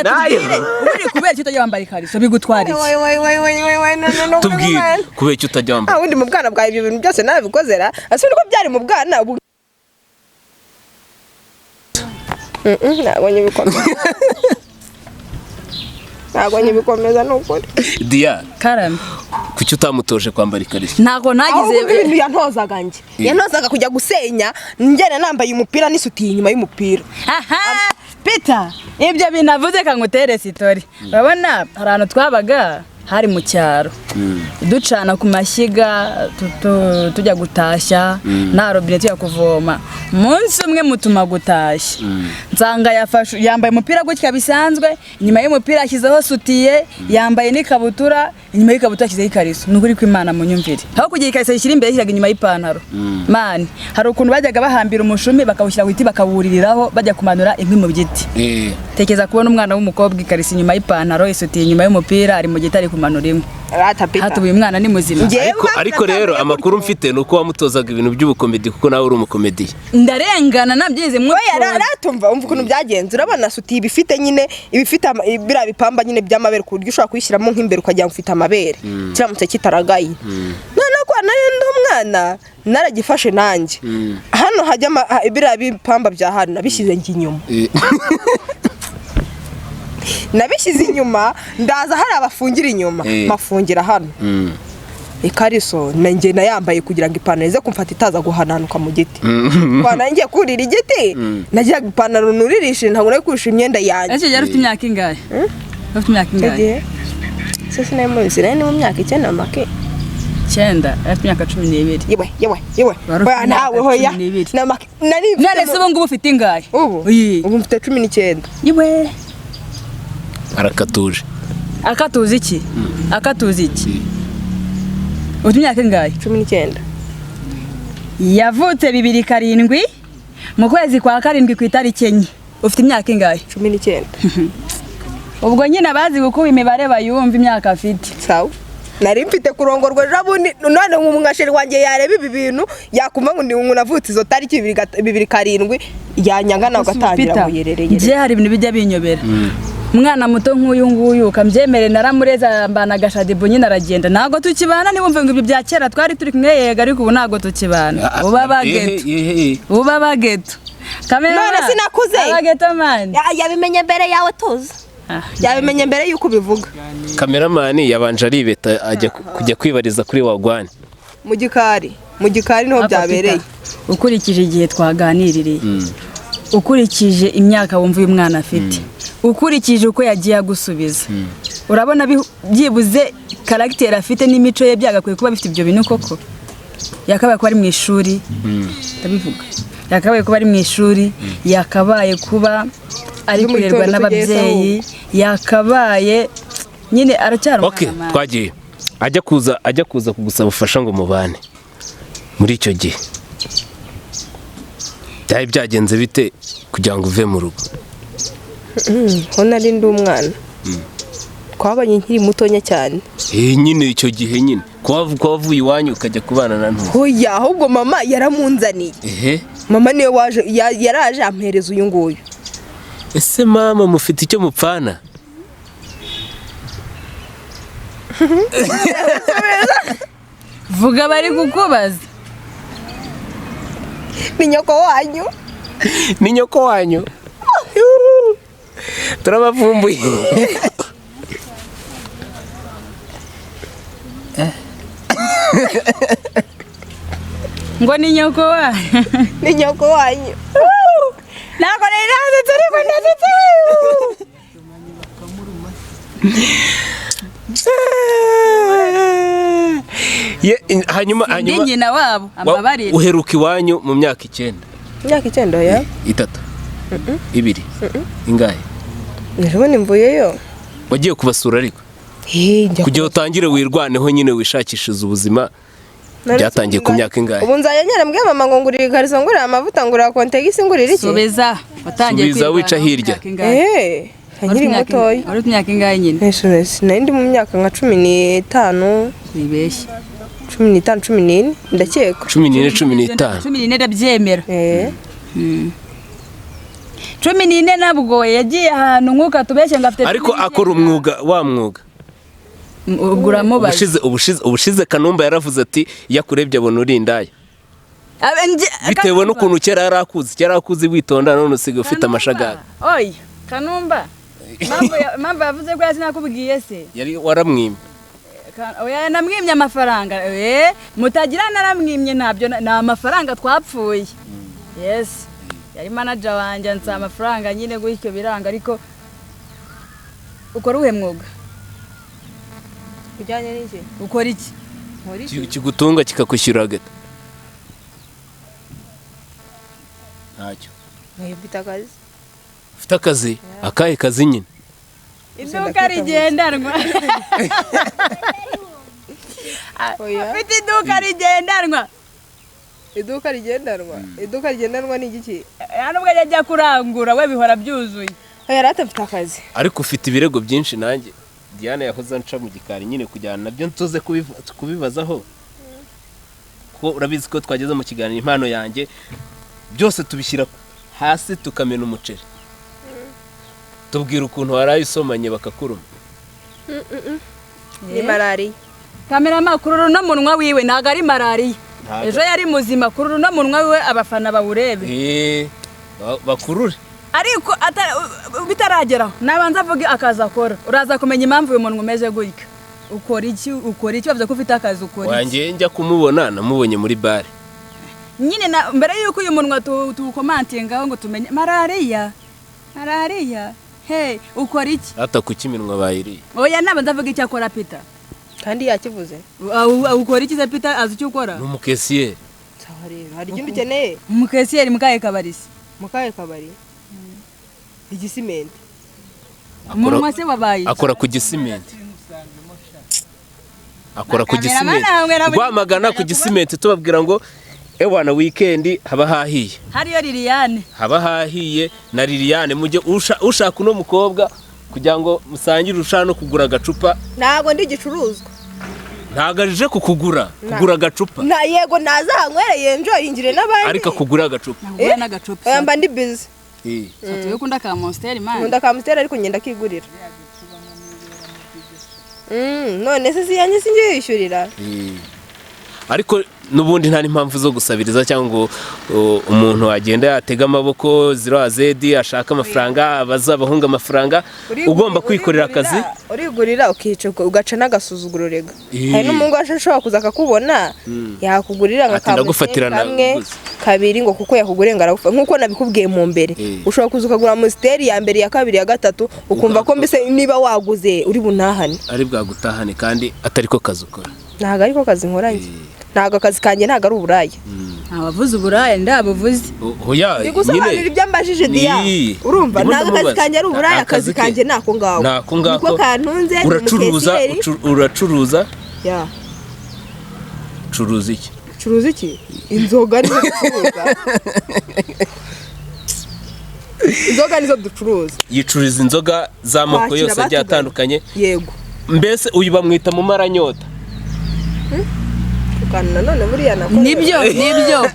A: tubwire uri kubera icyo utajya wambara ikariso, bigutwara iki?
C: Wai, wai, wai, wai, wai, wai, no, no, no,
B: Tubwire
C: no, no.
B: kubera icyo utajya wambara.
C: Ah, ubundi mu bwana bwawe ibyo bintu byose narabikoze ra? Ese niko byari mu bwana ubu? Ntabwo nyibikomeza, ntabwo nyibikomeza, ni ukuri.
B: Diya.
A: Karame.
B: Kuki utamutoje kwambara ikariso?
A: Ntabwo nagize.
C: Ahubwo ibintu yantozaga njye, yantozaga kujya gusenya ngenda nambaye umupira n'isutiye inyuma y'umupira.
A: Aha Peter, ibyo bintu avuze kangutere story. Urabona hari ahantu twabaga, hari mu cyaro, ducana ku mashyiga, tujya gutashya, nta robine, tujya kuvoma. Umunsi umwe mutuma gutashya, nsanga yafashe, yambaye umupira gutya bisanzwe, inyuma y'umupira ashyizeho sutiye, yambaye n'ikabutura, inyuma y'ikabutura ashyizeho ikariso. Ni ukuri kw'Imana, munyumvire, aho kugira ikariso yishyira imbere, yashyiraga inyuma y'ipantaro. Mani, hari ukuntu bajyaga bahambira umushumi bakawushyira ku giti, bakawuririraho bajya kumanura inkwi mu giti. Tekereza kubona umwana w'umukobwa ikariso inyuma y'ipantaro, isutiye inyuma y'umupira, ari mu giti ari kumanura inkwi.
C: Rata Peter.
A: Hati uyu mwana ni muzima?
C: Njyewe
B: Ariko ariko rero amakuru mfite ni uko wamutozaga ibintu by'ubukomedi, kuko nawe uri umukomediye.
A: Ndarengana nabyize.
C: Oya,
A: mwuka.
C: ratumva, umva ukuntu byagenze. Urabona sutiye iba ifite nyine, iba ifite biriya bipamba nyine by'amabere, ku buryo ushobora kuyishyiramo nk'imbere ukagira ngo ufite amabere, kiramutse kitaragaye. Noneho kwa nari ndi umwana, naragifashe nanjye, hano hajya biriya bipamba bya hano, nabishyize njye inyuma, nabishyize inyuma, ndaza hari abafungira inyuma, mafungira hano. Ikariso nanjye nayambaye kugira ngo ipantaro ize kumfata, itaza guhananuka mu giti. Kwa nanjye kurira igiti nagiraga ipantaro nuririshe, ntabwo nari kurisha imyenda yanjye.
A: Ese yari ufite imyaka ingahe? Ufite imyaka
C: Icyo
A: ingahe?
C: gihe se sinari muzi, nari ni mu myaka 9 make.
A: 9, yari afite imyaka 12.
C: Yewe, yewe, yewe!
A: Wari ufite
C: Oya, nawe
A: imyaka
C: hoya.
A: 12.
C: Na make nari mfite.
A: None se ubu ngubu ufite ingahe?
C: Ubu?
A: Iyi.
C: Ubu mfite 19.
A: Iwe.
B: Arakatuje.
A: Akatuzi iki? Akatuzi iki? Ufite imyaka ingahe?
C: 19.
A: Yavutse 2007 mu kwezi kwa karindwi ku itariki 4. Ufite imyaka ingahe?
C: 19.
A: Ubwo nyine abazi gukuba imibare bayumva imyaka afite.
C: Sawa, nari mfite kurongorwa ejo bundi. None umwasheri wanjye yareba ibi bintu, yakumva ngo ndi ngo navutse izo tariki 2007, yanyanga nawe agatangira
A: Peter,
C: ngo yerereye.
A: njye hari ibintu bijya binyobera. Umwana muto nk'uyu nguyu ukambyemere, naramureza, mbana agashadibu nyine, aragenda, ntabwo tukibana. Niwumve ngo ibyo bya kera twari turi kumwe, yego, ariko ubu ntabwo tukibana. Uba bageto, uba bageto. Kamera.
C: None sinakuze.
A: Abageto mani.
C: Yabimenye mbere yawe, tuzi. Yabimenye mbere y'uko ubivuga.
B: Kameramani yabanje aribeta, ajya kujya kwibariza kuri wagwani.
C: Mu gikari, mu gikari niho byabereye.
A: Ukurikije igihe twaganiririye, ukurikije imyaka wumva uyu mwana afite, ukurikije uko yagiye agusubiza, urabona byibuze caractère afite n'imico ye byagakwiye kuba bifite ibyo bintu koko? Yakabaye kuba ari mu ishuri, ndabivuga, yakabaye kuba ari mu ishuri, yakabaye kuba ari
C: Ejo mu
A: kurerwa
C: gitondo tugeze.
A: n'ababyeyi, yakabaye nyine aracyari
B: Ok.
A: umwana, man.
B: Twagiye. Ajya kuza kugusaba ubufasha ngo mubane, muri icyo gihe byari byagenze bite kugira ngo uve mu rugo?
C: Ho nari ndi umwana, twabanye nkiri mutonya cyane.
B: Eh, nyine icyo gihe nyine kuba wavuye iwanyu ukajya kubana na ntuzi.
C: Hoya, ahubwo mama yaramunzaniye.
B: Ehe.
C: Mama niwe waje, yaraje ampereza uyu nguyu.
B: Ese mama mufite icyo mupfana?
A: Vuga, bari kukubaza.
C: Ni nyoko wanyu.
B: Ni nyoko wanyu. Turabavumbuye.
A: Ngo ni nyoko wanyu.
C: Ni nyoko wanyu.
A: Ntabwo nari nasetse ariko ndasetse.
B: Hanyuma
A: Ndi nyina wabo ambabarire.
B: Uheruka iwanyu mu myaka 9.
C: Imyaka 9 ya?
B: 3. 2. Ingahe?
C: Ejo mvuyeyo.
B: Wagiye kubasura ariko? Kugira utangire wirwaneho nyine wishakishiza ubuzima. Byatangiye ku myaka ingahe?
C: Ubu nzajya nyarambwiye mama ngo ngurira ikariso, ngurira amavuta, ngurira kontegisi, ngurira iki?
A: Subiza watangiye
B: Subiza wica hirya.
C: Nkiri mutoya.
A: Wari ufite imyaka ingahe nyine?
C: Nari ndi mu myaka nka 15.
A: Wibeshye.
C: 15, 14 ndakeka.
B: 14, 15.
A: 14 ndabyemera. 14 nabwo yagiye ahantu nkuka tubeshye ngo afite.
B: Ariko akora umwuga wa mwuga.
A: Ubwo uramubaza.
B: Ubushize Kanumba yaravuze ati yakurebye abona uri indaya. Bitewe n'ukuntu kera yarakuzi witonda none usigaye ufite amashagaga.
A: Oya Kanumba. Impamvu yavuze ko sinakubwiye se.
B: Yari waramwimye.
A: Oya namwimye amafaranga. Mutagira naramwimye ntabyo ni amafaranga twapfuye. Yes. Yari manager wanjye ansa amafaranga nyine gutyo biranga ariko ukora uhe mwuga?
C: Ujyanye n'iki?
A: Ukora iki?
B: Kigutunga kikakwishyura gate. Ntacyo.
C: Mfite akazi.
B: Ufite akazi? Akahe kazi nyine?
A: Iduka rigendanwa. Ufite iduka rigendanwa.
C: Iduka rigendanwa? Iduka rigendanwa ni igiki?
A: Hano ubwo ajya kurangura we bihora byuzuye.
C: Oya rata mfite akazi.
B: Ariko ufite ibirego byinshi nanjye. Diana yahoze anca mu gikari nyine kujyana nabyo ntuze kubibazaho. Ko urabizi ko twageze mu kiganiro impano yanjye byose tubishyira hasi tukamena umuceri. Tubwira ukuntu warayisomanye bakakuruma.
C: Ni malariya.
A: Kamera kururu no munwa wiwe ntago ari malariya. Ejo yari muzima kururu no munwa wiwe abafana bawurebe.
B: Bakurure.
A: Ariko bitarageraho nabanza avuge akazi akora uraza kumenya impamvu uyu muntu umeze gutya. Ukora iki? Ukora iki? Bavuze ko ufite akazi ukora iki?
B: Wanjye njya kumubona namubonye muri bare.
A: Nyine mbere yuko uyu munwa tuwukomantingaho ngo tumenye malariya. Malariya. Hey, ukora iki?
B: Ata kukiminwa bayiriye.
A: Oya nabanza avuge icyo akora Peter.
C: Kandi yakivuze.
A: Ukora iki se Peter azi icyo ukora?
B: Ni umukesiyeri.
C: Sawa rero hari ikindi ukeneye?
A: Umukesiyeri mukaye kabarisi.
C: Mukaye kabari. Igisimenti.
A: Umunwa se wabaye.
B: Akora ku gisimenti. Akora ku gisimenti. Rwamagana ku gisimenti tubabwira ngo ewana weekend haba hahiye.
A: Hariyo Liliane.
B: Haba hahiye na Liliane mujye ushaka uno mukobwa kugira ngo musangire ushaka no kugura agacupa.
C: Ntago ndi igicuruzwa.
B: Ntago aje kukugura, kugura agacupa.
C: Na yego nazankwereye enjoy ingire n'abandi.
B: Ariko kugura agacupa.
A: Nagura n'agacupa.
C: Oya mba ndi busy.
A: Satuye ukunda ka Monster man.
C: Nkunda ka Monster ariko ngenda kigurira. None se siyanjye singiye yishyurira.
B: Ariko nubundi nta impamvu zo gusabiriza cyangwa ngo umuntu agenda yatega amaboko 0 AZ ashaka amafaranga abazabahunga amafaranga ugomba kwikorera akazi.
C: Urigurira ukica ugaca n'agasuzuguro rega. Hari n'umungu ashobora kuza akakubona yakugurira nka kamwe kabiri ngo kuko yakugurenga aragufa nkuko nabikubwiye mu mbere. Ushobora kuza ukagura Monster ya mbere ya kabiri ya gatatu ukumva ko mbese niba waguze uri buntahane.
B: Ari bwagutahane kandi atari ko kazi ukora.
C: Ntago ariko kazi nkoranye. Ntago akazi kanjye ntago ari uburaya.
A: Abavuze uburaya ndabuvuze.
B: Oya
C: nyine ibyo mbajije Dia. Urumva ntago akazi kanjye ari uburaya akazi kanjye nako ngaho.
B: Nako ngako.
C: Niko kantunze.
B: Uracuruza uracuruza?
C: Ya.
B: Curuza iki?
C: Curuza iki? Inzoga nizo ducuruza. Inzoga nizo ducuruza.
B: Yicuriza inzoga z'amoko yose agiye atandukanye.
C: Yego.
B: Mbese uyu bamwita mu maranyota.
C: None buriya nakora.
A: Nibyo nibyo.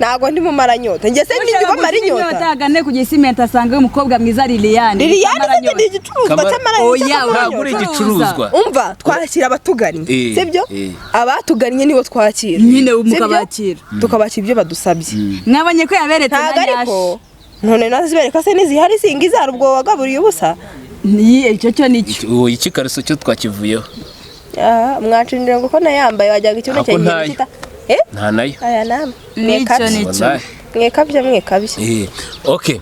C: Ntabwo ndi mumaranyota, njye se ndi bamara inyota.
A: Agane ku Gisimenti asanga umukobwa mwiza Liliane.
C: Liliane se ni igicuruzwa
A: Oya,
B: Ntabwo uri igicuruzwa.
C: Umva, twakira abatugannye, sibyo?
B: Eh.
C: Abatugannye nibo twakira
A: Nyine
C: sibyo?
A: mukabakira.
C: Tukabakira ibyo badusabye.
A: Mwabonye ko yaberetse
C: Ntabwo
A: na
C: ariko
A: nyashi.
C: None nazibereka se nizihari singiza ubwo wagaburiye ubusa?
A: Ni icyo cyo nicyo.
B: Ubu ikikariso cyo twakivuyeho.
C: Ah, mwacinjira ngo ko nayambaye wajyaga ikibuno
B: Ako
C: cyanjye
B: ntayo.
C: kita. Eh?
B: Nta nayo.
C: Aya nama.
A: Nicyo nicyo.
B: Wallahi.
C: Mwekabye mwekabye.
B: Okay.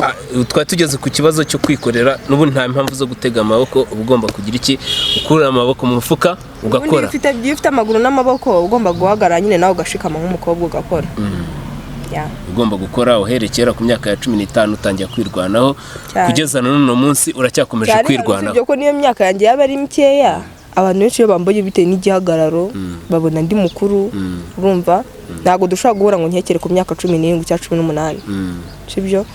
B: Ah, twari tugeze ku kibazo cyo kwikorera, n'ubu nta mpamvu zo gutega amaboko, uba ugomba kugira iki? Ukura amaboko mu mufuka
C: Ubundi
B: ugakora.
C: iyo ufite amaguru n'amaboko ugomba guhagarara nyine nawe ugashikama nk'umukobwa ugakora. Ya.
B: Ugomba gukora uhereye kera ku myaka ya 15 utangira kwirwanaho
C: Cyane.
B: kugeza na none munsi uracyakomeje
C: Cyane
B: kwirwanaho.
C: usibye ko niyo myaka yanjye yaba ari mikeya, abantu benshi iyo bambonye bitewe n'igihagararo babona ndi mukuru, urumva ntabwo dushobora guhura ngo nkekere ku myaka 17 cyangwa 18, sibyo?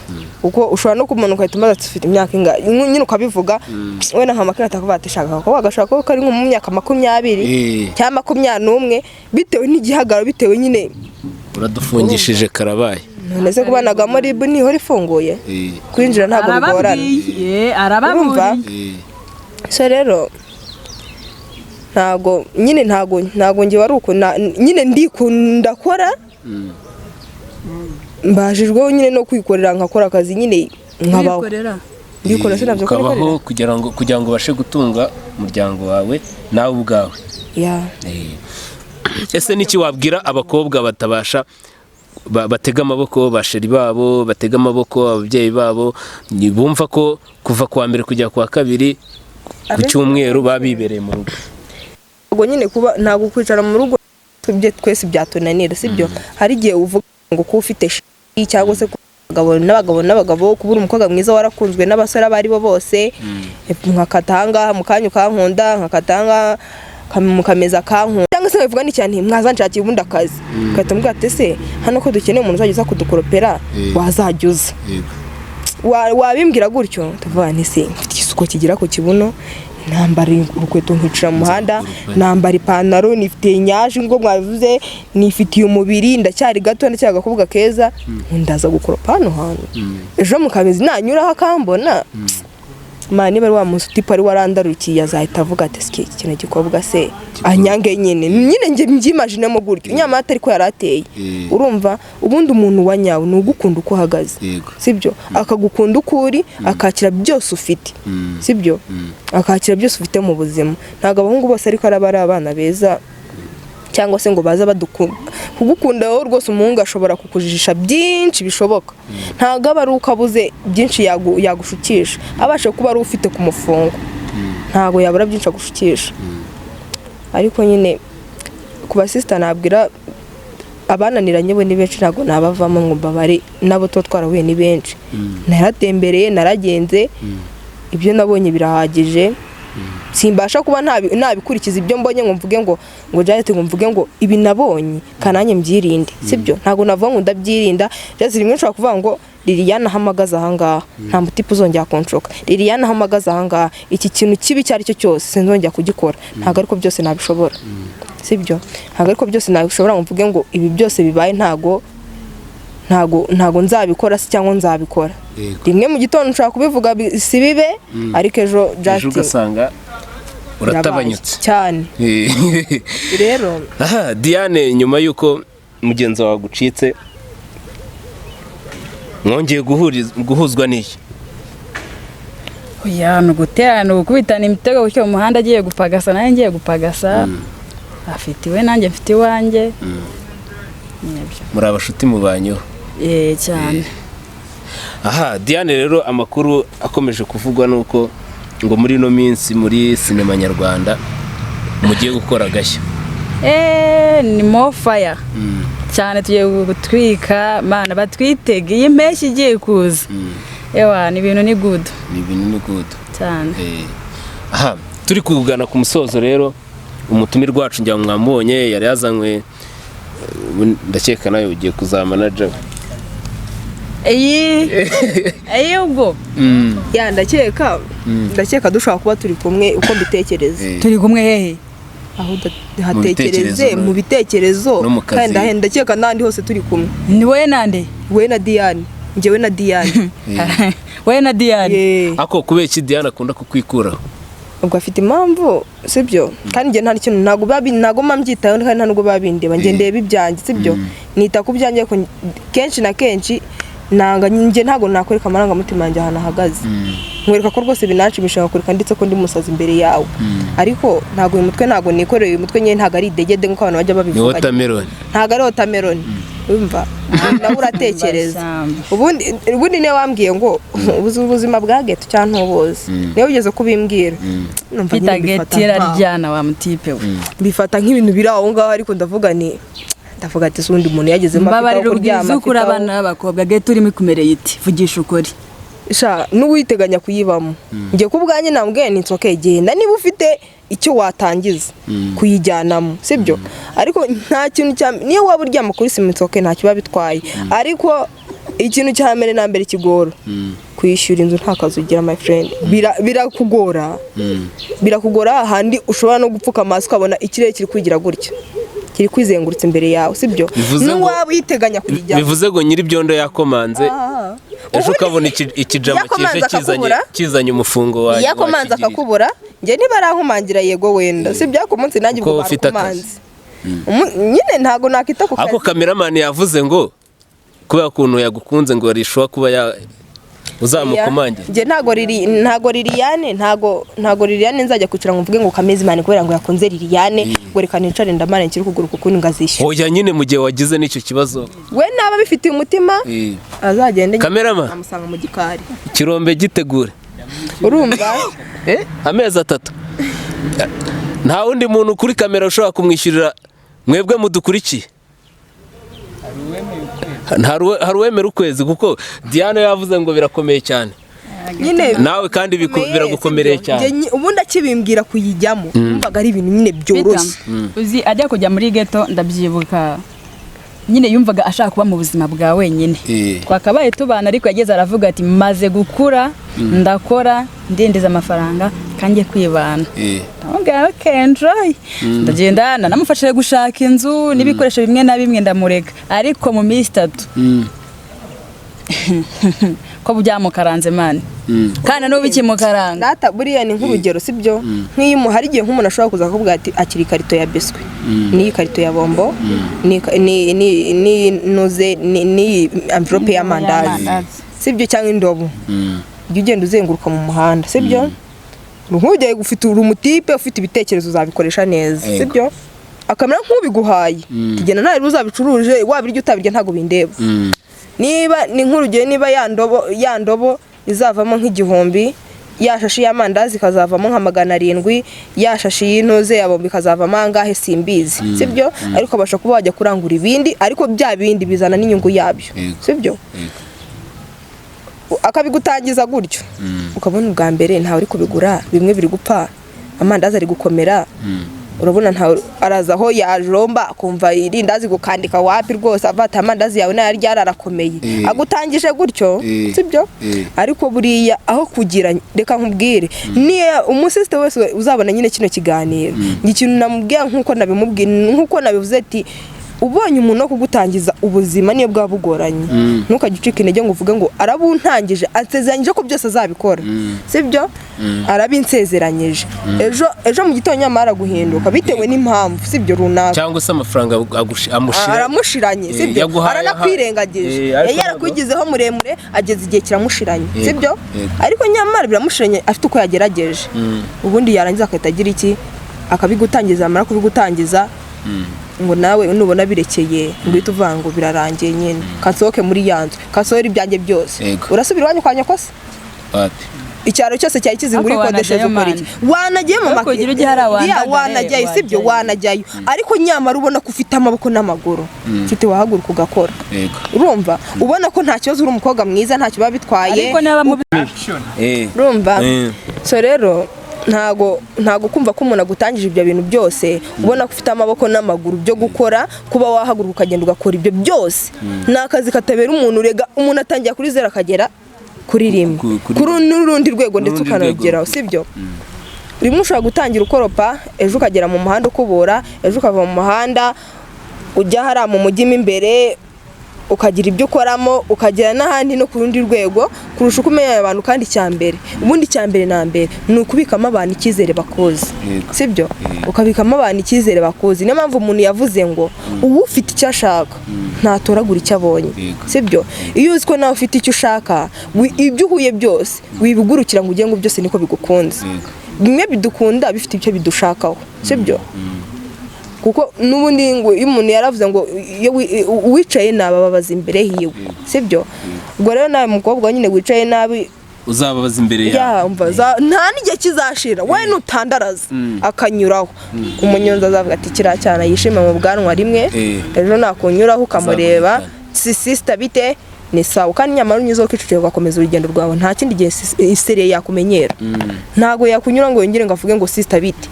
C: Kuko ushobora no kumanuka uhita umbaza ati ufite imyaka ingahe, nyine ukabivuga wenda nka makuru atakuvuga ati shaka agakobwa gashobora kuba kari nko mu myaka 20 cyangwa 21 bitewe n'igihagararo, bitewe nyine.
B: Uradufungishije karabaye.
C: None se kubanagamo ribu nihora ifunguye, kwinjira ntabwo bigorana.
A: Arababwiye,
C: Urumva?
A: arababuriye.
C: So rero ntago nyine ntago njye wari uko nyine ndikunda kora, mbashijweho nyine no kwikorera nkakora akazi nyine nkabaho.
A: Wikorera.
C: Ndikorera se nabyo ko
B: Ukabaho
C: nikorera?
B: kugira ngo ubashe gutunga umuryango wawe nawe ubwawe.
C: Ya.
B: Ese niki wabwira abakobwa batabasha batega amaboko basheri babo, batega amaboko ababyeyi babo, bumva ko kuva kuwa mbere kujya kuwa kabiri ku cyumweru baba bibereye mu rugo?
C: Ubwo nyine kuba ntabwo kwicara mu rugo ibyo twese byatunanira, sibyo? Hari igihe uvuga ngo kuba ufite cyangwa se kuba abagabo n'abagabo n'abagabo, kuba uri umukobwa mwiza warakunzwe n'abasore abo ari bo bose, nkakata ahangaha mu kanya ukankunda, nkakata ahangaha mukameza akankunda, cyangwa se nkabivuga ni cyane mwazanshakiye ubundi akazi, ugahita umbwira ati ese hano ko dukeneye umuntu uzajya uza kudukoropera, wazajya uza? Wabimbwira gutyo tuvuga nti se mfite igisuko kigera ku kibuno, nambara urukweto nkicara mu muhanda, nambara ipantaro, nifitiye inyaje ngo mwabivuze, nifitiye umubiri, ndacyari gato, ndacyari agakobwa keza, ndaza gukoropa hano hantu ejo mukamezi nanyuraho akambona, ma niba ari wa munsi utipa ari warandarukiye azahita avuga ati sike iki kintu gikobwa se anyange nyine nyine njye mbyimajinemo gutyo, nyamara atari ko yari ateye. Urumva ubundi umuntu wa nyawe ni ugukunda uko uhagaze, sibyo? Akagukunda uko uri, akakira byose ufite, sibyo? Akakira byose ufite mu buzima. Ntabwo abahungu bose ariko araba ari abana beza cyangwa se ngo baza badukunda. Kugukunda wowe rwose umuhungu ashobora kukujijisha byinshi bishoboka, ntabwo aba ari uko abuze byinshi yagushukisha, abasha kuba ari ufite ku mufungo, ntabwo yabura byinshi agushukisha. Ariko nyine ku basisita nabwira abananiranye bo ni benshi, ntabwo nabavamo ngo mbabare, nabo tuba twarahuye ni benshi. Naratembereye, naragenze, ibyo nabonye birahagije, simbasha kuba nabikurikiza ibyo mbonye ngo mvuge ngo Janet, ngo mvuge ngo ibi nabonye kananye mbyirinde, sibyo? Ntabwo navuga ngo ndabyirinda. Just rimwe nshobora kuvuga ngo Liliane ahamagaza ahangaha nta mutipe uzongera kunshuka, Liliane ahamagaza ahangaha iki kintu kibi icyo ari cyo cyose sinzongera kugikora. Ntabwo ariko byose nabishobora, sibyo? Ntabwo ariko byose nabishobora ngo mvuge ngo ibi byose bibaye ntago nzabikora se cyangwa nzabikora. Rimwe mu gitondo nshobora kubivuga si bibe, ariko ejo
B: Ejo
C: just
B: ugasanga uratabanyutse.
C: Cyane rero.
B: Aha Diane, nyuma y'uko mugenzi wawe agucitse mwongeye guhuzwa n'iki?
A: Oya, ni uguterana, ni ugukubitana imitego gutyo mu muhanda, agiye gupagasa nanjye ngiye gupagasa, afite iwe nanjye mfite iwanjye. Nibyo.
B: Muri abashuti mubanyeho?
A: Eh, cyane.
B: Aha Diane rero, amakuru akomeje kuvugwa nuko ngo muri ino minsi muri sinema nyarwanda mugiye gukora agashya.
A: Eh, ni more fire cyane, tugiye gutwika mana batwitege iyi mpeshyi igiye kuza. Ewa, ni ibintu ni good.
B: Ni ibintu ni good.
A: Cyane.
B: Aha turi kugana ku musozo rero, umutumirwa wacu ngira ngo mwamubonye yari yazanywe, ubu ndakeka nawe ugiye kuzaba manager we.
A: Iyi ubwo
C: Ya, ndakeka dushobora kuba turi kumwe uko mbitekereza.
A: Turi kumwe hehe?
C: Aho hatekereze
B: bitekerezo
C: mu bitekerezo
B: no mu kazi.
C: Kandi ndakeka n'ahandi hose turi kumwe.
A: Ni wowe nande?
C: We na Diane, njyewe na Diane.
A: Wowe na Diane?
C: Yeah.
B: Ako kubera iki Diane akunda kukwikuraho?
C: Ubwo afite impamvu, sibyo? Kandi njye nta kintu, ntabwo ntabwo mba mbyitayeho, kandi nta nubwo biba bindeba. Njye ndeba ibyanjye, sibyo? Nita ku byanjye, ariko kenshi na kenshi nanga, njye ntabwo nakwereka amarangamutima yanjye ahantu ahagaze. Nkwereka ko rwose binanshimisha, nkakwereka ndetse ko ndi musazi imbere yawe, ariko ntabwo uyu mutwe, ntabwo nikoreye uyu mutwe nyine, ntabwo ari idegede nk'uko abantu bajya
B: Ni
C: babivuga.
B: watermelon.
C: Ntabwo ari watermelon, urumva nawe uratekereza.
A: Bashyamba.
C: Ubundi niwe wambwiye ngo ubuze ubuzima bwa ghetto cyangwa ntubuzi, niwe ugeze kubimbwira, numva nyine
A: Peter
C: mbifata
A: Geti
C: nkaho.
A: iraryana wa mutipe we.
C: Mbifata nk'ibintu biri aho ngaho, ariko ndavuga ni, ndavuga ati undi muntu yagezemo afite aho
A: Mbabarira,
C: kuryama,
A: ubwiza ukuri,
C: afite aho-
A: abana b'abakobwa, ghetto urimo ikumereye iti? Vugisha ukuri.
C: Sha, n'uwiteganya kuyibamo, njye ku bwanjye nambwiye ni nsoke, genda niba ufite icyo watangiza kuyijyanamo, sibyo? Ariko nta kintu cya, niyo waba uryama kuri sima, nsoke, ntacyo biba bitwaye. Ariko ikintu cya mbere na mbere kigora, kwishyura inzu nta kazi ugira, my friend. Birakugora, birakugora ahandi ushobora no gupfuka amaso ukabona ikirere kiri kwigira gutya, kiri kwizengurutsa imbere yawe, sibyo?
B: Bivuze ngo-
C: N'uwaba uyiteganya kuyijyamo.
B: Bivuze ngo nyir'ibyondo yakomanze ejo, ukabona ikijama
C: Yakomanze
B: kije kizanye
C: akakubura?
B: kizanye umufungo wawe.
C: Iyo akomanze akakubura, njye niba arankomangira, yego wenda si byako munsi nanjye
B: Kuko
C: ubwo
B: ufite akazi.
C: barakomanze. Nyine ntabwo nakita ku
B: Ako
C: kazi.
B: Cameraman yavuze ngo kubera ukuntu yagukunze ngo rishobora kuba ya uzamukomangira.
C: Njye ntago Liliane, ntago Liliane nzajya kwicara ngo mvuge ngo kameze imana kubera ngo yakunze Liliane, ngo reka nicare ndamara nkiri ukuguru kukundi ngo azishyure.
B: Oya nyine, mu gihe wagize n'icyo kibazo.
C: We naba abifitiye umutima azagende,
B: Cameraman.
C: amusanga mu gikari.
B: Ikirombe gitegure.
C: Urumva?
B: Amezi 3, nta wundi muntu kuri kamera ushobora kumwishyurira, mwebwe mudukurikiye. Hari uwemera ukwezi? Kuko Diane yavuze ngo birakomeye cyane.
C: Nyine
B: Nawe kandi
C: bikomeye,
B: biragukomereye
C: sibyo?
B: cyane.
C: Njye ubundi akibimbwira kuyijyamo, numvaga ari ibintu nyine byoroshye.
A: Peter, uzi ajya kujya muri ghetto, ndabyibuka nyine yumvaga ashaka kuba mu buzima bwa wenyine. Twakabaye tubana, ariko yageze aravuga ati maze gukura, ndakora, ndindiza amafaranga kanjye kwibana. Ndamubwira okay, enjoy. Ndagenda nanamufashije gushaka inzu n'ibikoresho bimwe na bimwe, ndamureka, ariko mu minsi 3 ko byamukaranze man, kandi n'ubu bikimukaranga.
C: Data, buriya ni nk'urugero, sibyo? Nk'iyo hari igihe nk'umuntu ashobora kuza akakubwira ati akira ikarito ya biswi n'iyi karito ya bombo ni nuze n'iyi envelope y'amandazi, sibyo? Cyangwa indobo. Jya ugenda uzenguruka mu muhanda, sibyo? Nk'ugiye ufite, uri umutipe ufite ibitekerezo, uzabikoresha neza, sibyo? Akamera nk'ubiguhaye, tugenda nta uzabicuruje, wabirya utabirya ntabwo bindeba. Niba ni nk'urugero, niba ya ndobo izavamo nk'igihumbi, ya shashi y'amandazi ikazavamo nka 700, ya shashi y'intuze ya bombo ikazavamo angahe simbizi, sibyo? Ariko abasha kuba wajya kurangura ibindi, ariko bya bindi bizana n'inyungu yabyo, sibyo? Akabigutangiza gutyo, ukabona ubwa mbere ntawe uri kubigura, bimwe biri gupfa, amandazi ari gukomera, urabona ntawe araza aho yajomba akumva irindazi gukandika wapi rwose, avata amandazi yawe nayarya arakomeye. Agutangije gutyo, sibyo? Ariko buriya aho kugira, reka nkubwire, niyo umusisite wese uzabona nyine kino kiganiro, ni ikintu namubwira nk'uko nabimubwiye, nk'uko nabivuze ati ubonye umuntu wo kugutangiza ubuzima, niyo bwaba bugoranye, ntukajye ucika intege ngo uvuge ngo arabuntangije, ansezeranyije ko byose azabikora, sibyo? Arabinsezeranyije, ejo ejo mu gitondo nyamara guhinduka bitewe n'impamvu, sibyo, runaka.
B: Cyangwa se amafaranga amushira.
C: Aramushiranye, sibyo?
B: Yaguhaye
C: Aranakwirengagije.
B: Ariko
C: Yari yarakwigizeho muremure, ageze igihe kiramushiranye, sibyo?
B: Yego.
C: Ariko nyamara biramushiranye afite uko yagerageje. Ubundi yarangiza agahita agira iki? Akabigutangiza, yamara kubigutangiza ngo nawe nubona birekeye, ngo uhite uvuga ngo birarangiye nyine, kansohoke muri ya nzu, kansohore ibyanjye byose. Urasubira iwanyu kwa nyoko se?
B: Wapi.
C: Icyaro cyose cyari kizi ngo
A: Ariko
C: urikodesheje,
A: wanajyayo,
C: ukora
A: man.
C: iki? Wanagiye mu
A: Ariko ugira ujye hariya
C: Ya,
A: wandagare,
C: wanajyayo, sibyo?
A: wajyayo.
C: Wanajyayo, ariko nyamara ubona ko ufite amaboko n'amaguru, ufite wahaguruka ugakora. Urumva ubona ko nta kibazo, uri umukobwa mwiza, ntacyo biba bitwaye.
A: Ariko niba mu
C: Urumva? So rero ntago kumva ko umuntu agutangije ibyo bintu byose, ubona ko ufite amaboko n'amaguru byo gukora, kuba wahaguruka ukagenda ugakora ibyo byose, ni akazi katabera umuntu. Urega umuntu atangira kuri zeru akagera kuri rimwe,
B: Kuri
C: kuri n'urundi rwego ndetse
B: N'urundi rwego.
C: ukanarugeraho, sibyo? Rimwe ushobora gutangira ukoropa, ejo ukagera mu muhanda ukubura, ejo ukava mu muhanda ujya hariya mu mujyi mo imbere ukagira ibyo ukoramo, ukagera n'ahandi no ku rundi rwego kurusha uko umenya abantu. Kandi icya mbere, ubundi icya mbere na mbere ni ukubikamo abantu icyizere bakuzi. Sibyo? Ukabikamo abantu icyizere bakuzi. Niyo mpamvu umuntu yavuze ngo uwufite icyo ashaka ntatoragura icyo abonye. Sibyo? Iyo uzi ko nawe ufite icyo ushaka, ibyo uhuye byose wibigurukira ngo ugire ngo byose niko bigukunze. Bimwe bidukunda bifite icyo bidushakaho, sibyo? Kuko n'ubundi ngo iyo umuntu yaravuze ngo iyo uwicaye nabi ababaza imbere hiwe, sibyo? Ubwo rero nawe mukobwa nyine wicaye nabi
B: uzababaza imbere yawe.
C: Yumva nta n'igihe kizashira we nutandaraza akanyuraho, umunyonzi azavuga ati kiriya cyana yishime mu bwanwa rimwe. Ejo nakunyuraho ukamureba, si sister bite, ni sawa. Kandi nyamara unyuzeho ukiceceka ugakomeza urugendo rwawe, nta kindi gihe iseriye yakumenyera. Ntabwo yakunyura ngo yongere ngo avuge ngo sister bite,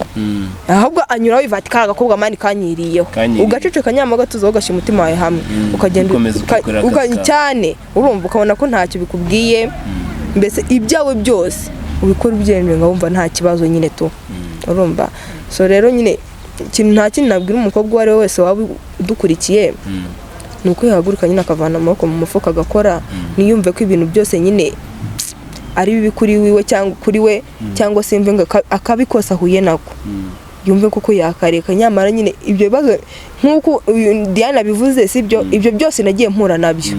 C: ahubwo anyuraho yiva ati kariya gakobwa man kanyiriyeho.
B: Kanyiriye.
C: Ugaceceka nyamara ugatuza, ugashyira umutima wawe hamwe, ukagenda.
B: Ukomeza ukikorera akazi kawe.
C: Cyane, urumva ukabona ko ntacyo bikubwiye, mbese ibyawe byose ubikora ubyemewe ngo wumva nta kibazo nyine tu, urumva? So rero nyine ikintu, nta kindi nabwira umukobwa uwo ari we wese waba udukurikiye, ni uko yahaguruka nyine akavana amaboko mu mufuka agakora, ntiyumve ko ibintu byose nyine ari bibi kuri wiwe cyangwa kuri we, cyangwa se yumve ngo akabi kose ahuye nako yumve koko yakareka. Nyamara nyine ibyo bibazo nk'uko uyu Diane abivuze, sibyo? Ibyo byose nagiye mpura nabyo.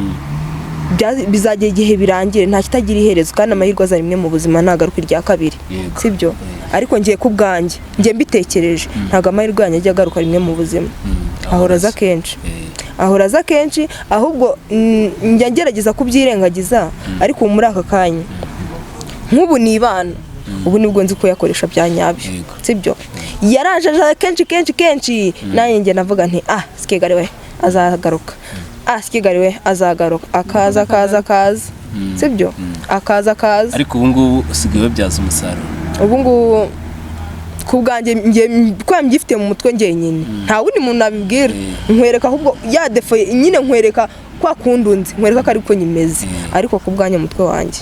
C: Bizagera igihe birangire, nta kitagira iherezo, kandi amahirwe aza rimwe mu buzima, ntagaruka irya kabiri. Sibyo? Ariko ngiye ku bwanjye, ngiye mbitekereje, ntabwo amahirwe yanjye ajya agaruka rimwe mu buzima, ahora aza kenshi, ahora aza kenshi. Ahubwo njya ngerageza kubyirengagiza, ariko ubu muri aka kanya nk'ubu nibana, ubu nibwo nzi kuyakoresha bya nyabyo. Sibyo? Yaraje aje kenshi kenshi kenshi, nanjye njye navuga nti ah sikigari we azagaruka, ah sikigari we azagaruka, akaza akaza akaza, sibyo? Akaza akaza.
B: Ariko ubu ngubu usigaye babyaza umusaruro.
C: Ubu ngubu ku bwanjye njye kubera mbyifite mu mutwe njyenyine, nta wundi muntu nabibwira. Nkwereka ahubwo ya défaut nyine, nkwereka kwa kundi unzi, nkwereka ko ariko nyimeze, ariko ku bwanjye mu mutwe wanjye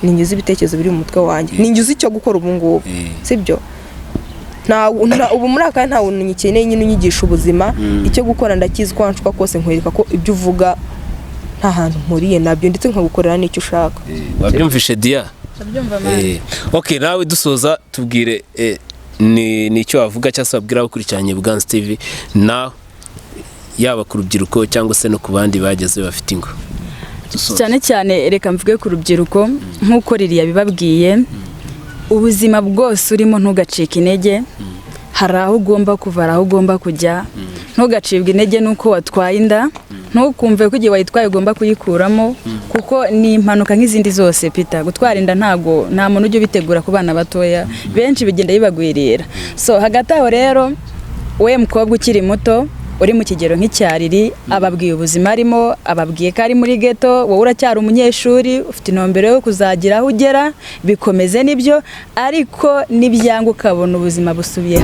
C: ninjye ibitekerezo biri mu mutwe wanjye, ninjye icyo gukora ubu ngubu. Sibyo? Ubu muri aka nta wuntu nyikeneye nyine unyigisha ubuzima. Icyo gukora ndakizi, ko wanshuka kose nkwereka ko ibyo uvuga nta hantu mpuriye nabyo, ndetse nkagukorera n'icyo ushaka.
B: Wabyumvishe, Dia?
A: Ndabyumva man.
B: Ok, nawe dusoza tubwire ni icyo wavuga cyangwa se wabwira abakurikiranye Buganza TV nawe, yaba ku rubyiruko cyangwa se no ku bandi bageze bafite ingo. Dusoza.
A: Cyane cyane reka mvuge ku rubyiruko, nk'uko ririya bibabwiye, ubuzima bwose urimo ntugacike intege. Hari aho ugomba kuva, hari aho ugomba kujya. Ntugacibwe intege n'uko watwaye inda, ntukumve ko igihe wayitwaye ugomba kuyikuramo, kuko ni impanuka nk'izindi zose. Pita gutwara inda ntago nta muntu ujya ubitegura ku bana batoya, benshi bigenda bibagwirira. So hagati aho rero, we mukobwa ukiri muto uri mu kigero nk'icya Riri, ababwiye ubuzima arimo, ababwiye ko ari muri ghetto. Wowe uracyari umunyeshuri, ufite intumbero yo kuzagira aho ugera, bikomeze nibyo, ariko nibyanga ukabona ubuzima busubiye